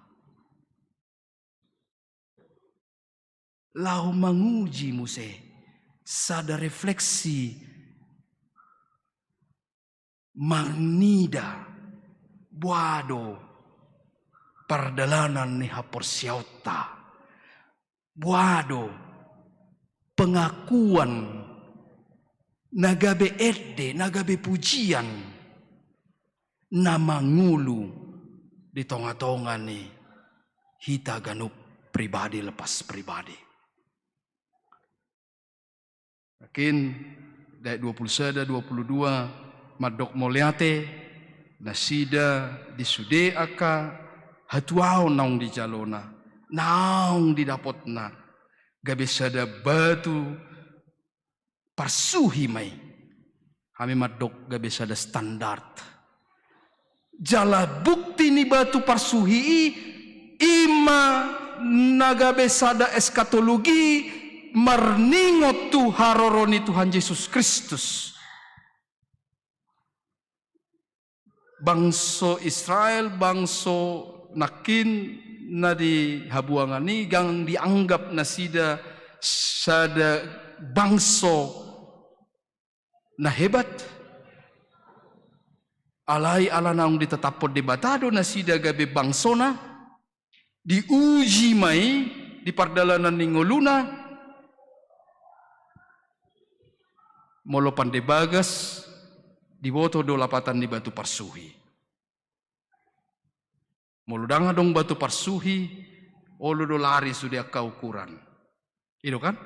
Laho manguji muse sada refleksi, manida boha do pardalanan ni haporseaonta, boha do pengakuan na gabe ende, na gabe pujian, na mangolu di tonga-tonga ni hita ganup pribadi lepas pribadi. Nangkin di ayat dua puluh sada, dua puluh dua, mandok mauliate nasida di sude angka hatuaon naung dijalona, naung didapotna, gabe sada batu parsuhi ma i. Hami mandok gabe sada standar. Jala bukti ni batu parsuhi i, i ma na gabe sada eskatologi marningot tu haroro ni Tuhan Jesus Kristus. Bangso Israel, bangso nangkin na di habuangan i, ndang dianggap nasida sada bangso na hebat. Alai ala naung ditetaphon Debata do nasida gabe bangsona, diuji ma i di pardalanan ni ngoluna, molo pande bagas, diboto do lapatan ni batu parsuhi. Molo ndang adong batu parsuhi, olo do lari sude angka ukuran. I do kan?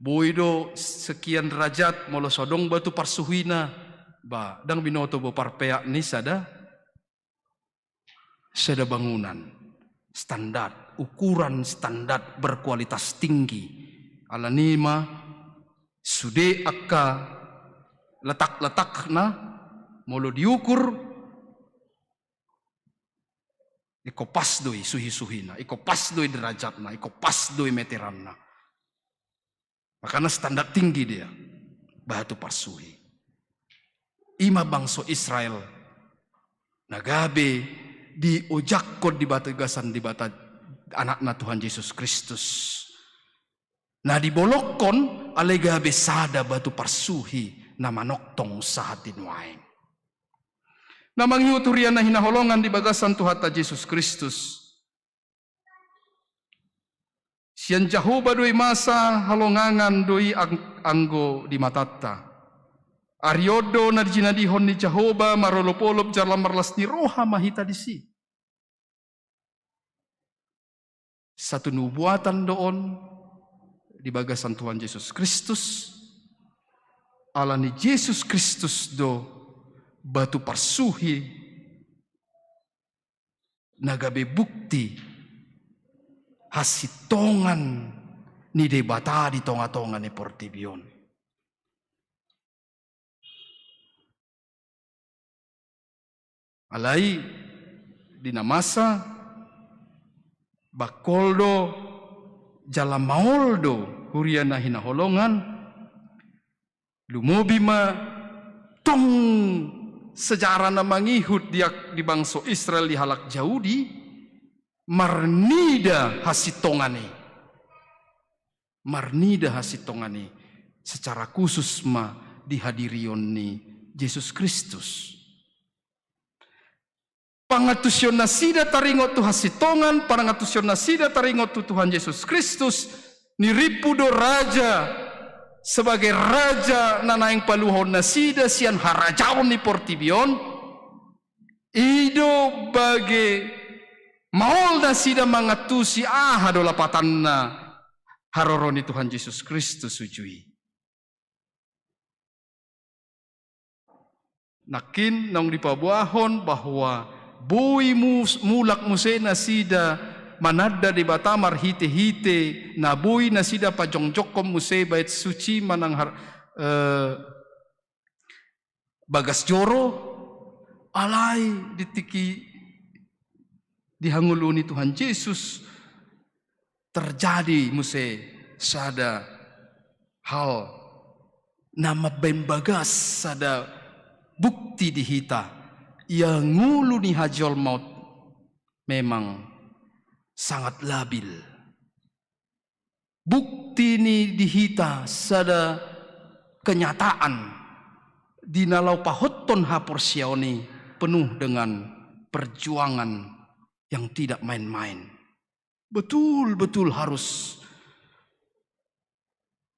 Boi do sekian derajat, molo so adong batu parsuhina, ba, ndang binoto bo parpeak ni sada, sada bangunan. Standar, ukuran standar berkualitas tinggi. Alani i ma sude angka letak-letakna, molo diukur, ingkon pas do i suhi-suhina, ingkon pas do i derajatna, ingkon pas do i meteranna. Makana standar tinggi dia, batu parsuhi. I ma bangso Israel na gabe diojakhon di bagasan Debata, Anakna Tuhan Jesus Kristus. Na dibolongkon alai gabe sada batu parsuhi na manongtong sahat di nuaeng. Na mangihut huria na hinaholongan di bagasan Tuhanta Jesus Kristus. Sian Jahowa do i masa, halongangan do i ang-, anggo di matanta. Ari on do na jinadihon ni Jahowa marolop-olop jala marlas ni roha ma hita disi. Satu nubuatan do on di bagasan Tuhan Jesus Kristus. Alani Jesus Kristus do batu parsuhi na gabe bukti hasintongan ni Debata di tonga-tonga ni portibi on. Alai di na masa, bangkol do jala maol do huria na hinaholongan, lumobi ma tong sejarah na mangihut di, di bangso Israel, di halak Jahudi, marnida hasintongan i. Marnida hasintongan i secara khusus ma di hadirion ni Jesus Kristus. Pangantusion nasida taringot tu hasintongan, pangantusion nasida taringot tu Tuhan Jesus Kristus, nirimpu do raja sebagai raja na naeng paluahon nasida sian harajaon ni portibi on, i do bage maol nasida mangantusi aha do lapatanna haroro ni Tuhan Jesus Kristus uju i. Nangkin naung dipaboahon bahwa boi mus-, mulak muse nasida mananda Debata marhite-hite na boi nasida pajongjongkon muse bait suci manang har-, eh, bagas joro, alai di tingki di hangoluan ni Tuhan Jesus terjadi muse sada hal na mambaen bagas sada bukti di hita, ia ngolu ni hajolmaon memang sangat labil. Bukti ni di hita sada kenyataan di na laho pahothon haporseaon i penuh dengan perjuangan yang tidak main-main. Betul-betul harus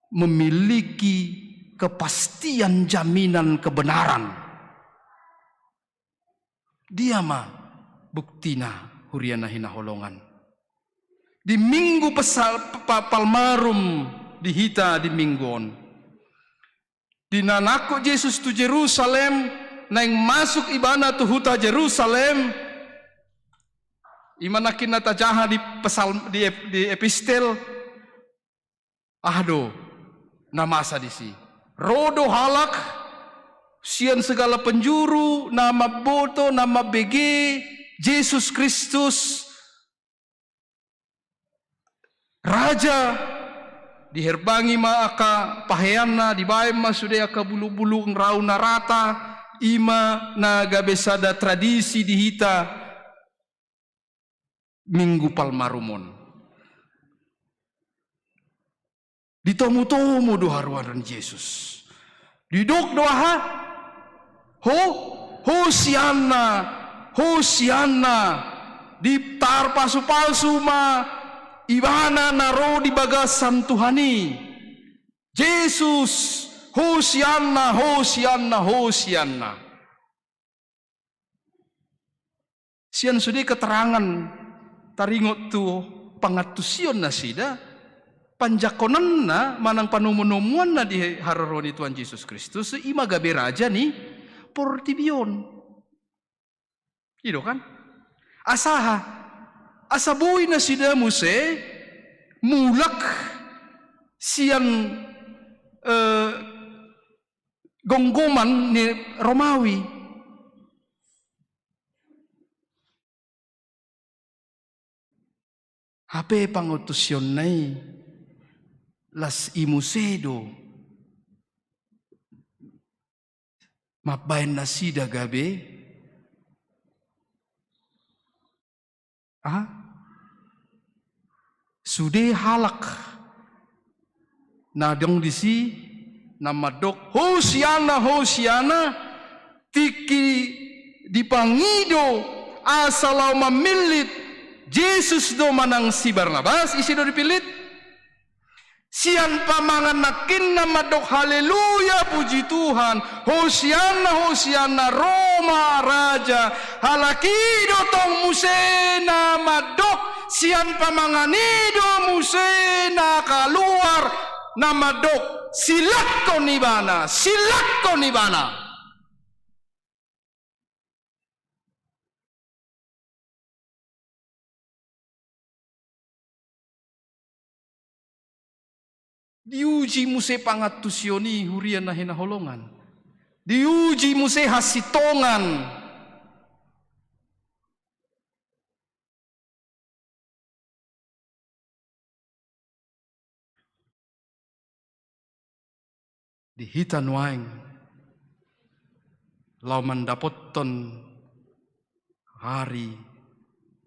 memiliki kepastian jaminan kebenaran. Dia ma buktina huria na hinaholongan. Di minggu pesal-, pa-, Palmarum di hita di minggu on. Di na nangkok Jesus tu Jerusalem, naeng masuk ibana tu huta Jerusalem, i ma nangkin na tajaha di pesal-, di ep-, di epistel, aha do na masa disi. Ro do halak sian segala penjuru na mamboto, na mambege Jesus Kristus, Raja, diherbangi ma angka paheanna, dibaen ma sude angka bulung-bulung rau na rata, i ma na gabe sada tradisi di hita. Minggu Palmarum on. Ditomu-tomu do haruar ni Jesus. Didok do aha? Ho, Hosianna, Hosianna. Ditarpasu-pasu ma ibana na ro di bagasan Tuhan i. Jesus, Hosianna, Hosianna, Hosianna. Sian sude keterangan taringot tu pangantusion nasida, panjangkonanna manang panomu-nomuanna di haroro ni Tuhan Jesus Kristus, i ma gabe raja ni portibi on. I do kan? Asa aha? Asa boi nasida muse mulak sian, eh, gomgoman ni Romawi. Hape pangantusionna i, las i muse do mambaen nasida gabe, aha? Sude halak na adong disi na mandok, "Hosianna, Hosianna," tingki dipangido asa laho mamillit Jesus do manang si Barnabas, ise do dipillit? Sian pamangan nangkin na mandok, "Haleluya, puji Tuhan, Hosianna, Hosianna, ro ma raja." Halak i do tong muse na mandok, sian pamangan i do muse na kaluar na mandok, "Silakkon ibana, silakkon ibana." Diuji muse pangantusion i, huria na hinaholongan. Diuji muse hasintongan. Di hita nuaeng, laho mandapothon ari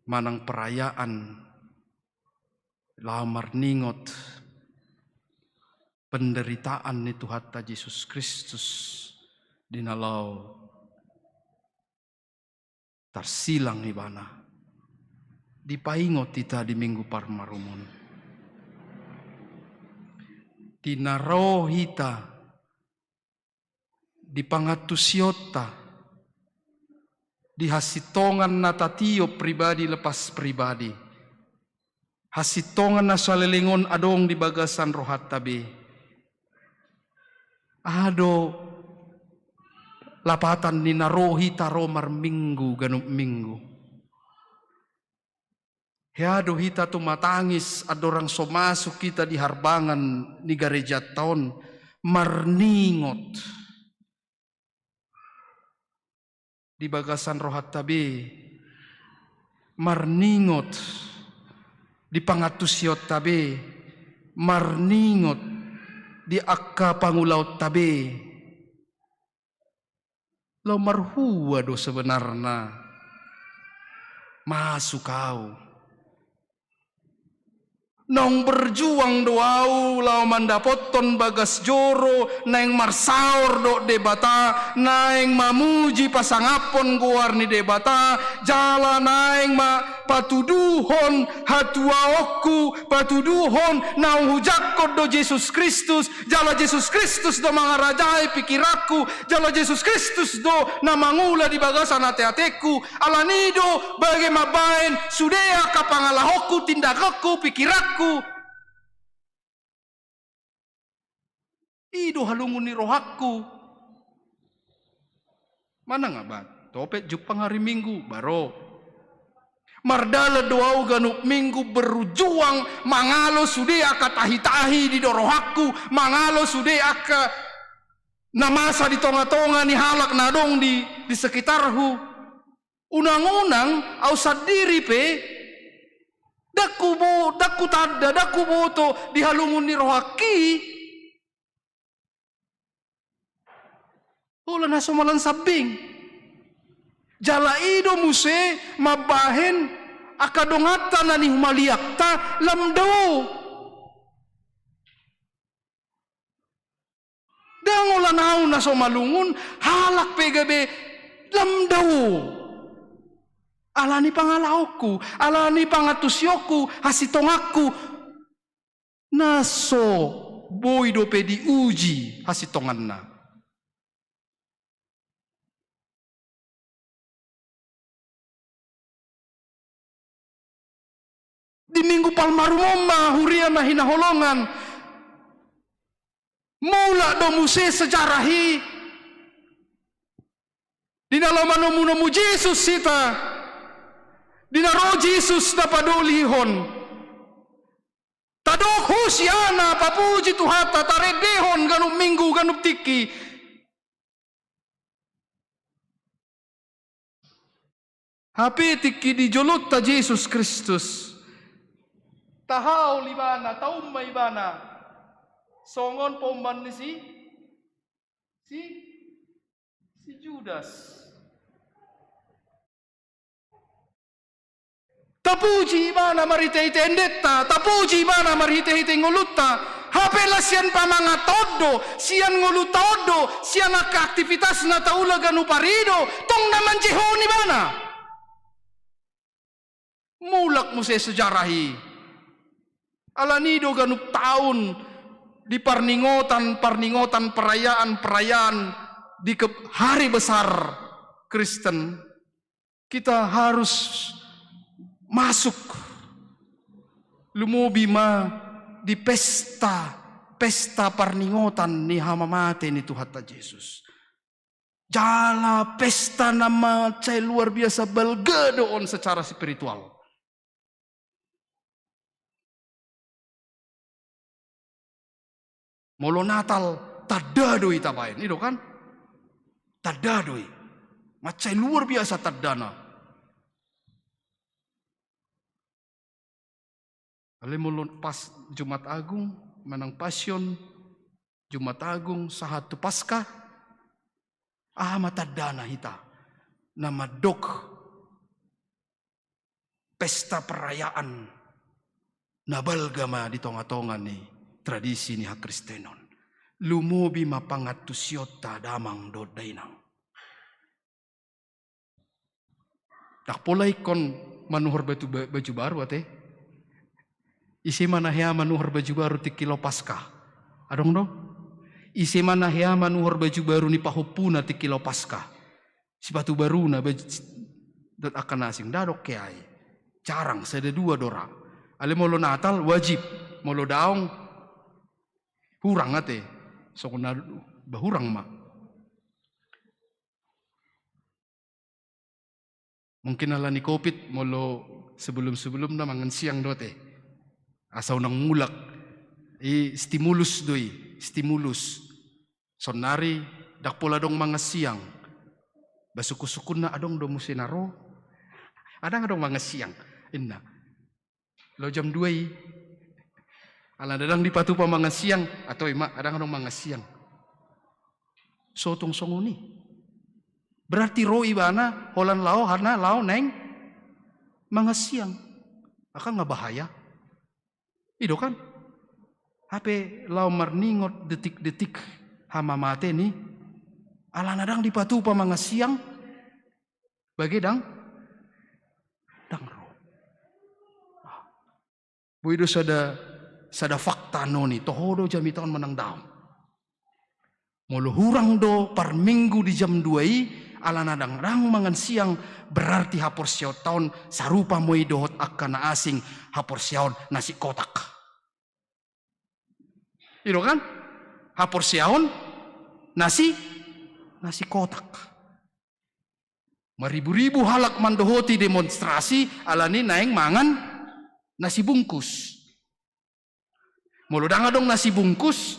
manang perayaan, laho marningot penderitaan ni Tuhanta Jesus Kristus, di na laho tarsilang ibana. Dipaingot hita di Minggu Parmarumon. Di na ro hita, di pangantusionta, di hasintongan na tatiop pribadi lepas pribadi. Hasintongan na saleleng on adong di bagasan rohanta be. Aha do lapatan ni na ro hita ro marminggu ganup minggu? Hea do hita tumatangis andorang so masuk hita di harbangan ni garejanta on, marningot di bagasan rohanta be, marningot di pangantusionta be, marningot di angka pangulaonta be. Laho marhua do sebenarna masuk au. Naung berjuang do au laho mandapothon bagas joro, naeng marsaor dohot Debata, naeng mamuji pasangaphon goar ni Debata, jala naeng ma patuduhon hatuaonku, patuduhon naung hujangkon do Jesus Kristus, jala Jesus Kristus do mangarajai pikiranku, jala Jesus Kristus do na mangula di bagasan ateatengku. Alani do bage mambaen sude angka pangalahonku, tindakanku, pikiranku. I do halungun ni rohangku. Manang ba topet jumpang ari Minggu, ba ro. Mardalan do au ganup minggu berjuang mangalo sude angka tahi-tahi di do rohangku, mangalo sude angka na masa di tonga-tonga ni halak na adong di, di sekitarhu. Unang-unang au sandiri pe, ndang hubo-, ndang hutanda, ndang huboto di halungun ni rohangki. Holan hasomalan sambing. Jala i do muse mambahen Angka donganta na nihumaliangta lam dao. Ndang holan ahu na so malungun, halak pe gabe lam dao. Ala ni pangalaonku, ala ni pangantusionku, hasintonganku, na so boi dope diuji hasintonganna. Di Minggu Palmarum on ma, huria na hinaholongan, mulak do muse sejarah i. Di na laho manomunomu Jesus hita, di na ro Jesus na padolihon. Tadok Hosiana, papuji Tuhanta, tarendehon ganup minggu, ganup tingki. Hape tingki di jolonta Jesus Kristus, tahaol ibana, taumma ibana, songon paummaan ni si, si, si Judas. Tapuji ibana marhitehite endenta, tapuji ibana marhitehite ngolunta, hape las sian pamangantaon do, sian ngolunta on do, sian angka aktivitas na taula ganup ari do, tong na manjehon ibana. Mulak muse sejarah i. Ala ni do ganup taon di parningotan, parningotan, perayaan, perayaan di ke-, hari besar Kristen, kita harus masuk, lumobi ma di pesta, pesta parningotan ni hamamate ni Tuhanta Jesus. Jala pesta na mansai luar biasa balga do on secara spiritual. Molo Natal, tanda do i tabaen, i do kan? Tanda do i. Mansai luar biasa tandana. Alai molo pas Jumat Agung, manang Passion, Jumat Agung, sahat tu Paskah, aha ma tandana hita na mandok pesta perayaan na balga ma di tongatonga ni tradisi ni hakristenon. Lumobi ma pangantusionta damang dohot dainang. Ndang pola ingkon manuhor batu ba-, baju baru ate. Ise ma na hea manuhor baju baru tingki laho Paskah? Adong do? Ise ma na hea manuhor baju baru ni pahompuna tingki laho Paskah? Sipatu baruna, baju, dohot angka na asing, ndang adong hea i. Jarang, sada dua do ra. Alai molo Natal wajib, molo daong hurang ate. Songon na ba hurang ma. Mungkin ala ni covid molo sebelum-sebelumna mangan siang do ate. Asa unang mulak. I stimulus do i, stimulus. Saonari ndang pola adong mangan siang. Ba sungkun-sungkunna adong do muse na ro. Ndang adong mangan siang. Inna. Laho jam dua i. Ala ndang dipatupa mangan siang, atau ima, ndang adong mangan siang. So tung songon i. Berarti ro ibana, holan laho, hana laho naeng mangan siang. Angka nga bahaya. I do kan? Hape laho marningot detik-detik hamamate ni, alana ndang dipatupa mangan siang, bage ndang, ndang ro. Boi do sada, sada fakta annon i, toho do jamita on manang daong. Molo hurang do parminggu di jam dua i, alana ndang, ndang mangan siang, berarti haporseaonta on sarupa ma i dohot angka na asing, haporseaon nasi kotak. I do kan? Haporseaon nasi, nasi kotak. Maribu-ribu halak mandohoti demonstrasi, alani naeng mangan nasi bungkus. Molo ndang adong nasi bungkus,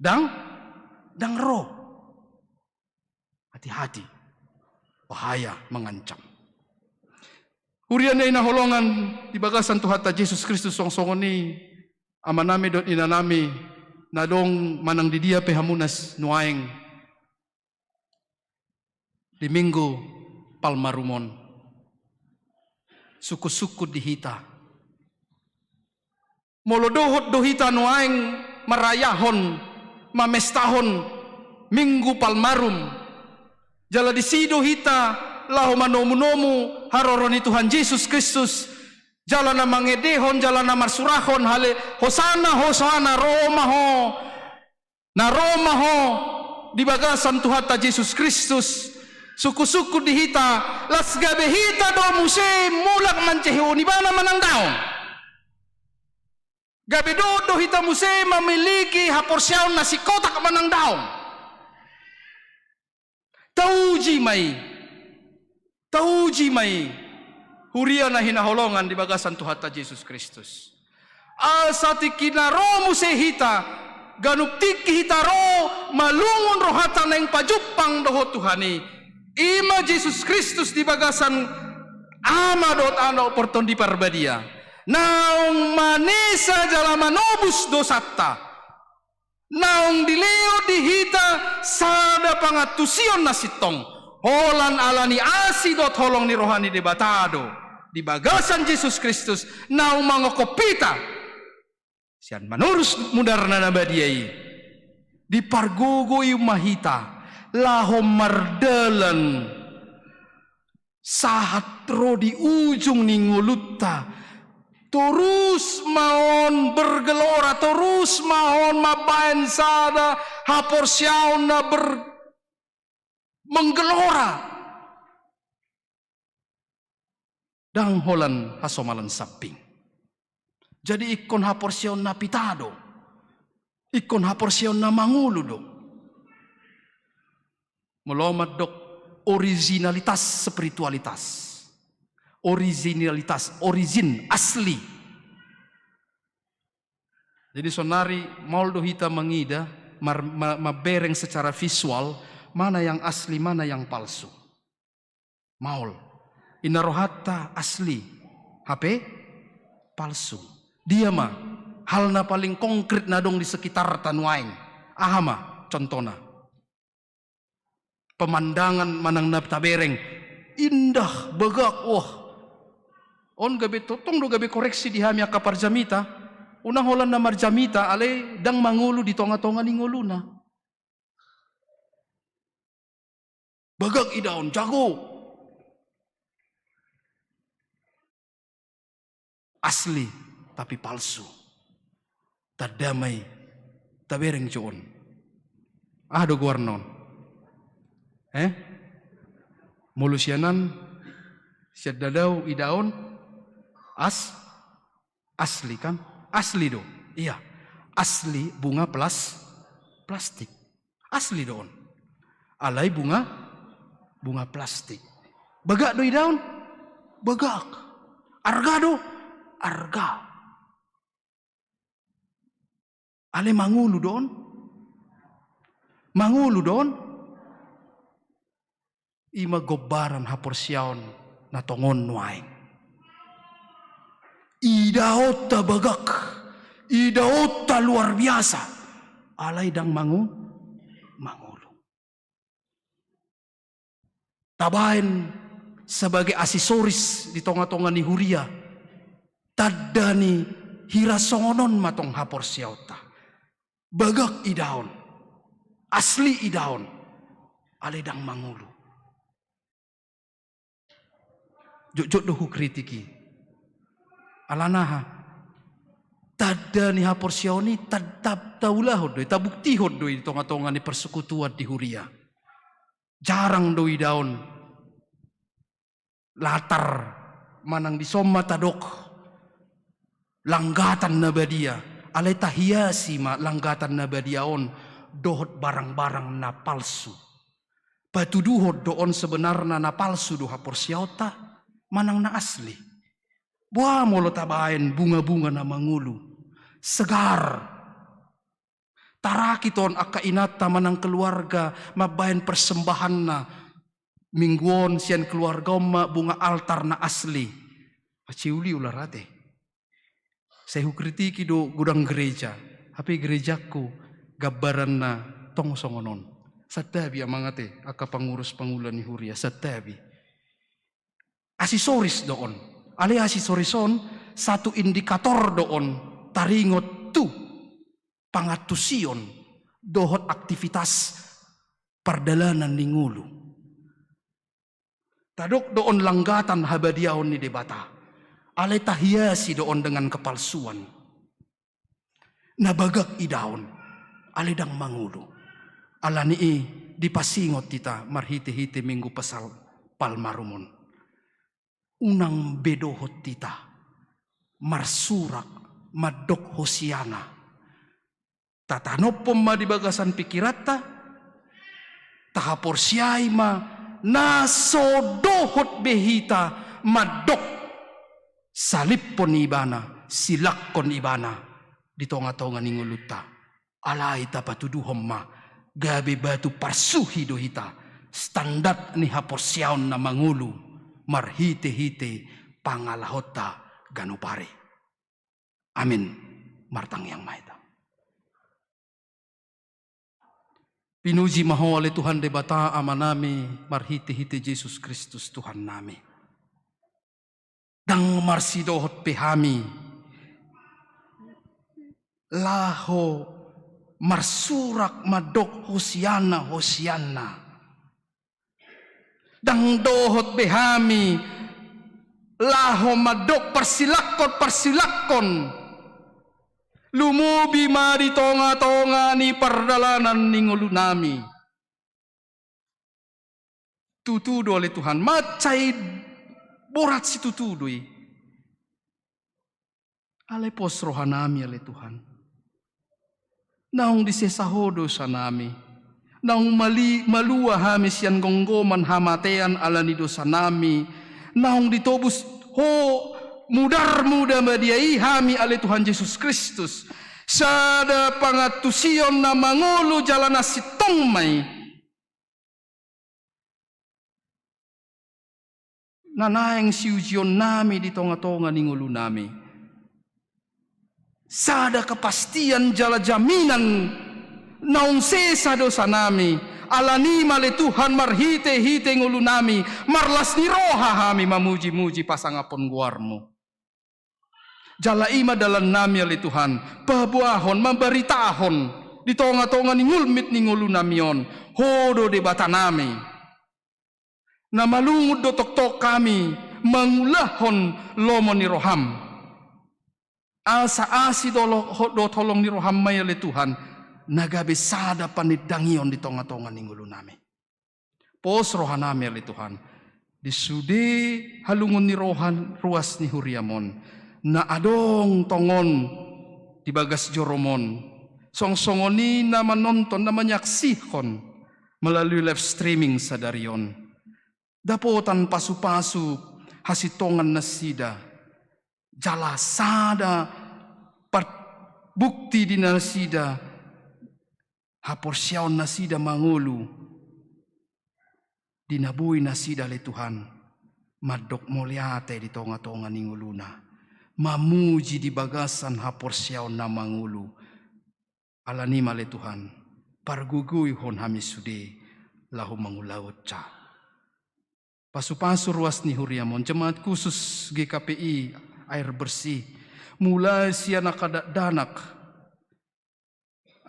ndang, ndang ro. Hati-hati. Bahaya, mengancam. Huria na hinaholongan di bagasan Tuhanta Jesus Kristus, songon-songon i amanami dohot inanami, na adong manang di dia pe hamu nas nuaeng. Di Minggu Palmarum on. Sungkun-sungkun di hita. Molo dohot do hita nuaeng marayahon, mamestahon Minggu Palmarum, jala disi do hita laho manomu-nomu haroro ni Tuhan Jesus Kristus, jala na mangedehon, jala na marsurahon hale, Hosana, Hosana, ro ma ho. Na ro ma ho di bagasan Tuhanta Jesus Kristus. Sungkun-sungkun di hita, laos gabe hita do muse mulak manjehehon Ibana manang daong. Gabe dohot do hita muse mamiliki haporseaon na singkotak manang daong. Tauji ma i. Tauji ma i. Huria na hinaholongan di bagasan Tuhanta Jesus Kristus. Asa tingki na ro muse hita, ganup tingki hita ro, malungun rohanta naeng pajumpang dohot Tuhan i. I ma Jesus Kristus di bagasan Ama dohot Anak dohot Tondi Parbadia. Naung manesa jala manobus dosanta. Naung dilehon di hita sada pangantusion na sintong, holan ala ni asi dohot holong ni roha ni Debata do, di bagasan Jesus Kristus, naung mangophop hita. Sian manorus mudarna na badia i, dipargogoi ma hita, laho mardalan, sahat ro di ujung ni ngolunta. Torus ma on bergelora, torus ma on mambaen sada haporseaon na ber-, menggelora. Ndang holan hasomalan sambing. Jadi ingkon haporseaon na pita do. Ingkon haporseaon na mangolu do. Molo au mandok originalitas spiritualitas. Originalitas, origin, asli. Jadi saonari maol do hita mangida, mar-, ma-, mabereng secara visual, mana yang asli, mana yang palsu. Maol. Inna rohanta asli, hape palsu. Dia ma hal na paling konkret na adong di sekitarta nuaeng? Aha ma contohna? Pemandangan manang na tabereng, indah, bagak, wah. On gabe tongtong do gabe koreksi di hami angka parjamita. Unang holan na marjamita, alai ndang mangolu di tonga-tonga ni ngoluna. Bagak idaon, jago. Asli, tapi palsu. Tanda ma i, tabereng jo on. Aha do goarna on? Eh? Molo sian an, sian dadau idaon, as-, asli kan? Asli do. Iya. Asli bunga plas-, plastik. Asli do on. Alai bunga, bunga plastik. Bagak do idaon? Bagak. Arga do? Arga. Alai mangolu do on? Mangolu do on? I ma gombaran haporseaon na tongon nuaeng. Idaonta bagak, idaonta luar biasa, alai ndang mango-, mangolu. Tabaen sebagai aksesoris di tonga-tonga ni huria, tanda ni hira songon on ma tong haporseaonta. Bagak idaon, asli idaon, alai ndang mangolu. Jotjot do hukritik i. Alana aha? Tanda ni haporseaon i ta-, ta-, taulahon do i, tabuktihon do i di tonga-tonga ni persekutuan di huria. Jarang do idaon latar manang dison ma tadok langgatan na badia, alai tahiasi ma langgatan na badia on dohot barang-barang na palsu. Patuduhon do on sebenarna na palsu do haporseaonta manang na asli. Boha molo tabaen bunga-bunga na mangolu, segar. Tarakit on angka inanta manang keluarga mambaen persembahanna. Minggu on sian keluarga on ma bunga altar na asli. Aciuli ular ate. Sai hukritiki do godang gereja, hape gerejangku gambaranna tong songon on. Santabi amang ate, angka pangurus pangula ni huria, santabi. Aksesoris do on. Alai asi sore son, satu indikator do on taringot tu pangantusion dohot aktivitas pardalanan ni ngolu. Tadok do on langgatan habadiaon ni Debata, alai tahiasi do on dengan kepalsuan. Na bagak idaon, alai ndang mangolu. Alani i dipasingot hita marhite-hite Minggu Pasal Palmarum on. Unang be dohot hita marsurak mandok Hosiana. Tatanophon ma di bagasan pikiranta, tahaporseai ma na so dohot be hita mandok salibhon Ibana, silangkon Ibana di tonga-tonga ni ngolunta. Alai tapatuduhon ma, gabe batu parsuhi do hita, standar ni haporseaon na mangolu marhite-hite pangalahonta ganup ari. Amin. Martangiang ma hita. Pinuji ma Ho ale Tuhan Debata Amanami marhite-hite Jesus Kristus Tuhannami. Ndang marsidohot pe hami laho marsurak mandok Hosiana, Hosiana. Ndang dohot be hami laho mandok parsilangkon, parsilangkon. Lumobi ma di tonga-tonga ni pardalanan ni ngolunami. Tutu do ale Tuhan, mansai borat situtu do i. Alai pos rohanami ale Tuhan. Naung disesa Ho dosanami. Naung mali-, malua hami sian gomgoman hamatean ala ni dosanami. Naung ditobus Ho mudar-muda ma dia i hami ale Tuhan Jesus Kristus. Sada pangantusion na mangolu jala na sintong ma i. Na naeng siujionnami di tonga-tonga ni ngolunami. Sada kepastian jala jaminan naung sesa dosanami. Alani i ma ale Tuhan marhite-hite ngolunami, marlas ni roha hami mamuji-muji pasangaphon goarmu. Jala i ma dalannami ale Tuhan, paboahon, mambaritahon di tonga-tonga ni ngulmit ni ngolunami on, Ho do Debatanami. Na malungun do tongtong hami mangulahon lomo ni roham. Asa asi dohot holong ni roham ma i ale Tuhan, na gabe sada panindangion di tonga-tonga ni ngolunami. Pos rohanami ale Tuhan. Di sude halungun ni roha ruas ni huriam on. Na adong tongon di bagas jorom on. Song-songon i na manonton, na manyaksihon melalui live streaming sadari on. Dapotan pasu-pasu hasintongan nasida. Jala sada parbukti di nasida. Haporseaon nasida mangolu di na boi nasida ale Tuhan, mandok mauliate di tonga-tonga ni ngoluna, mamuji di bagasan haporseaon na mangolu. Alani i ma ale Tuhan, pargogoihon hami sude laho mangulahonsa. Pasu-pasu ruas ni huriam on, jemaat khusus G K P I Air Bersih, mulai sian angka dakdanak,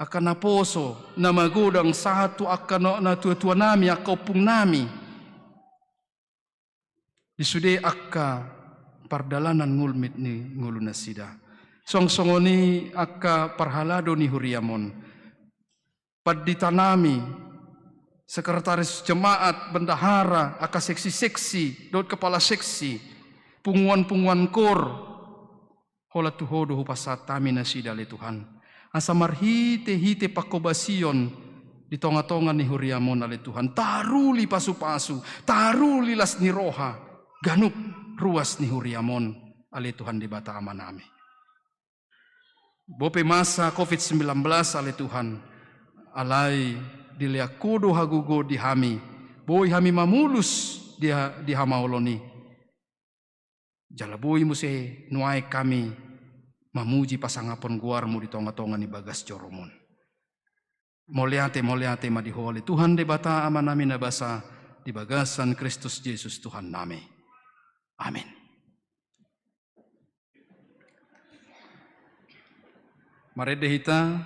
angka naposo, na magodang sahat tu angka na, natua-tuanami, angka ompungnami. Di sude angka pardalanan ngulmit ni ngolunasida. Song-songon i angka parhalado ni huriam on. Panditanami, sekretaris jemaat, bendahara, angka seksi-seksi, dohot kepala seksi, punguan-punguan kor, holan tu Ho do hupasahat hami nasida ale Tuhan. Asa marhite-hite panghobasion di tonga-tonga ni huriam on ale Tuhan. Taruli pasu-pasu, taruli las ni roha, ganup ruas ni huriam on ale Tuhan Debata Amanami. Bope masa covid sembilan belas ale Tuhan, alai dilean Ho do hagogoon di hami, boi hami mamolus di ha-, di hamaolon i. Jala boi muse nuaeng hami mamuji pasangaphon goarmu di tonga-tonga ni bagas jorom on. Mauliate, mauliate ma di Ho ale Tuhan Debata Amanami na basa di bagasan Kristus Jesus Tuhannami. Amin. Marende hita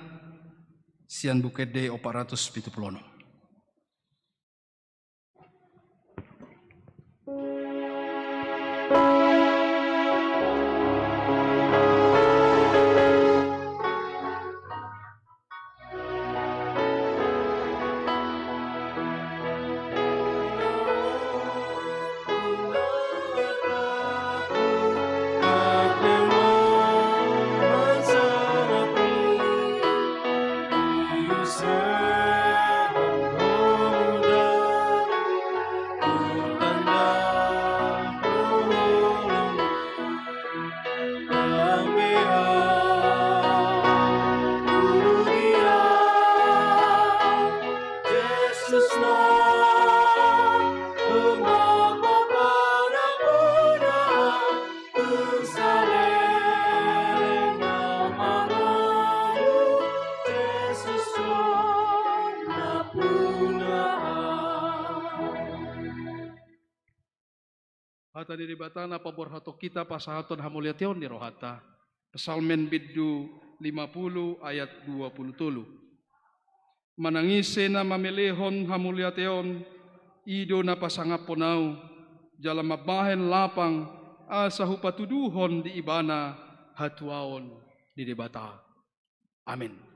sian Buku Ende opat ratus pitu pulu onom. Hata ni Debata na paborhathon hita pasahathon hamuliateon ni rohanta. Psalmen bindu lima pulu ayat dua pulu tolu. Manang ise na mamelehon hamuliateon, i do na pasangaphon ahu, jala mambahen lapang, asa hupatuduhon di ibana hatuaon ni Debata. Amen.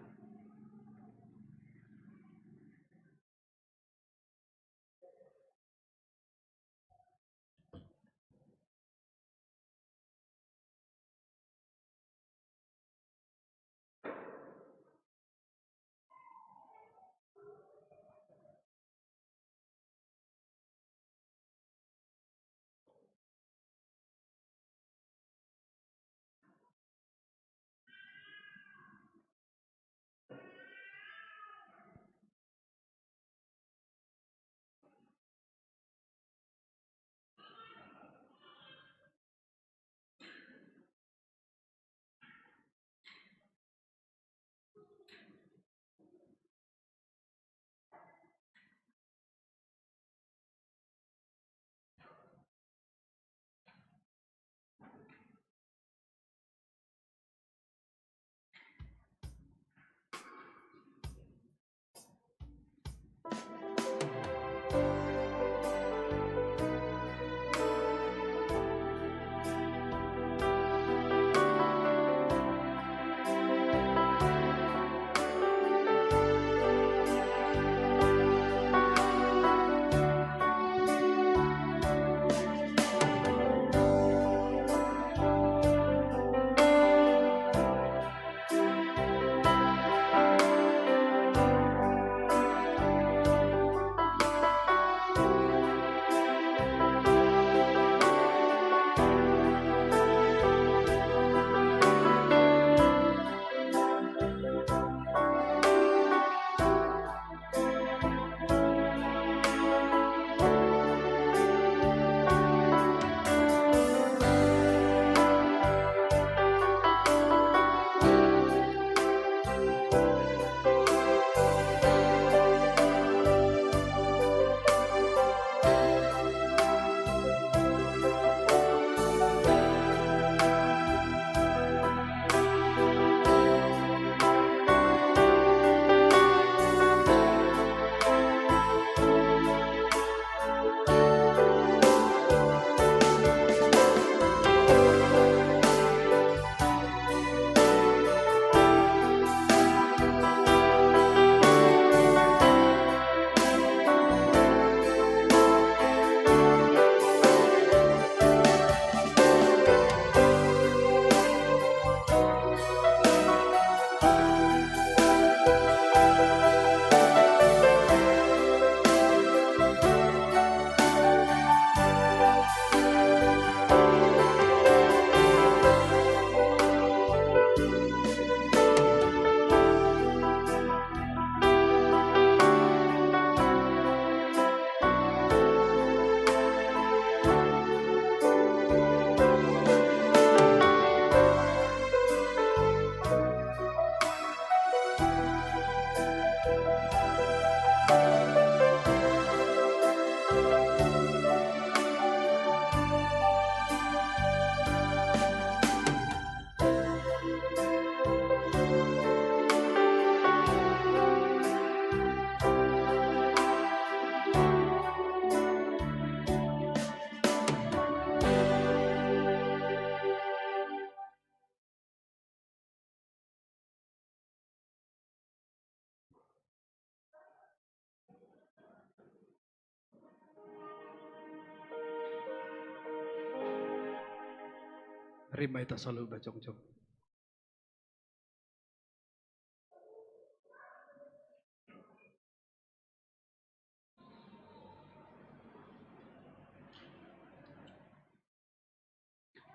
Rima ita saluhutna jongjong.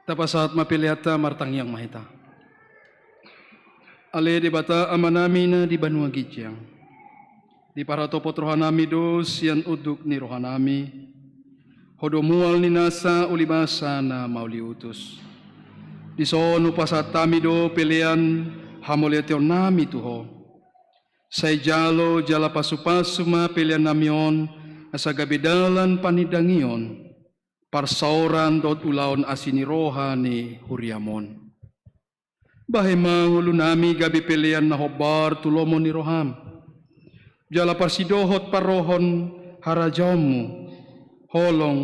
Tapasahat ma peleanta, martangiang ma hita. Ale Debata Amanami na di banua ginjang, diparhatopot rohanami do sian unduk ni rohanami, Ho do mual ni nasa uli basa na mauliutus. Dison hupasahat hami do pelean hamauliateonnami tu Ho. Sai jalo jala pasupasu ma peleannami on, asa gabe dalan panindangion, parsaoran dohot ulaon asi ni roha ni huriam on. Bahen ma ngolunami gabe pelean na hombar tu lomo ni roham, jala parsidohot parrohahon harajaonmu, holong,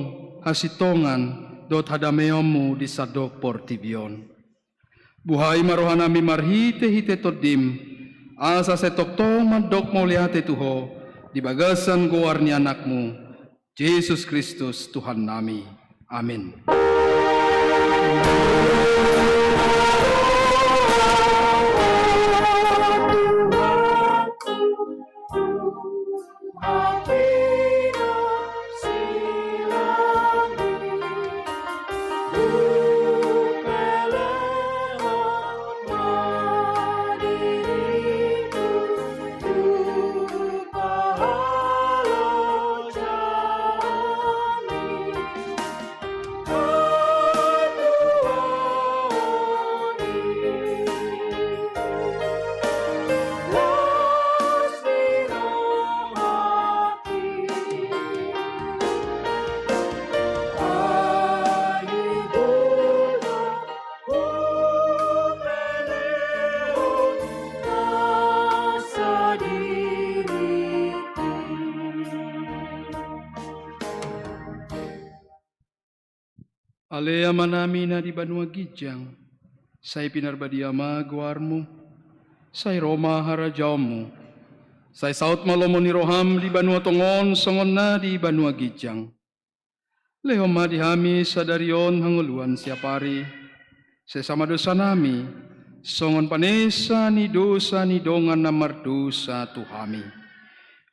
hasintongan, dohot hadameonmu di sandok portibi on. Buhai ma rohanami marhitehite Tondim, asa sai tongtong mandok mauliate tu Ho di bagasan goar ni Anakmu, Jesus Kristus Tuhannami. Amin. Ale Amanami na di banua ginjang, sai pinarbadia ma goarmu, sai ro ma harajaonmu, sai saut ma lomo ni roham di banua tonga on songon na di banua ginjang. Lehon ma di hami sadari on hangoluan siapari, sesa ma dosanami, songon panesa ni dosa ni dongan na mardosa tu hami.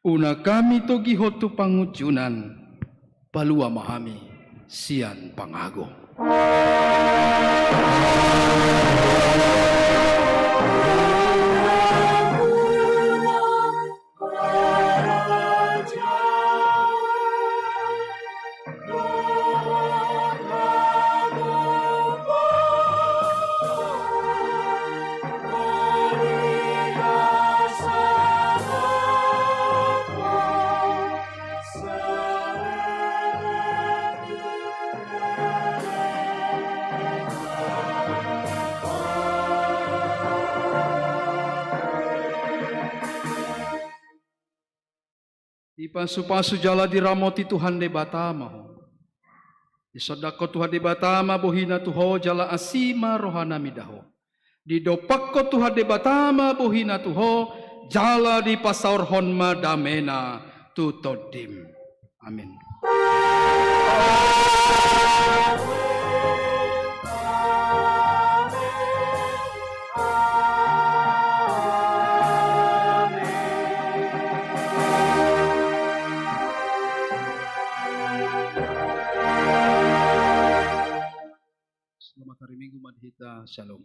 Unang hami togihon tu pangunjunan, palua ma hami sian pangago. Dipasupasu jala diramoti Tuhan Debata ma ho. Disondangkon Tuhan Debata ma bohina tu ho jala asi ma rohana mida ho. Didompakkon Tuhan Debata ma bohina tu ho, jala dipasaorhon ma damena tu tondim. Amin. Selamat hari Minggu ma di hita. Shalom.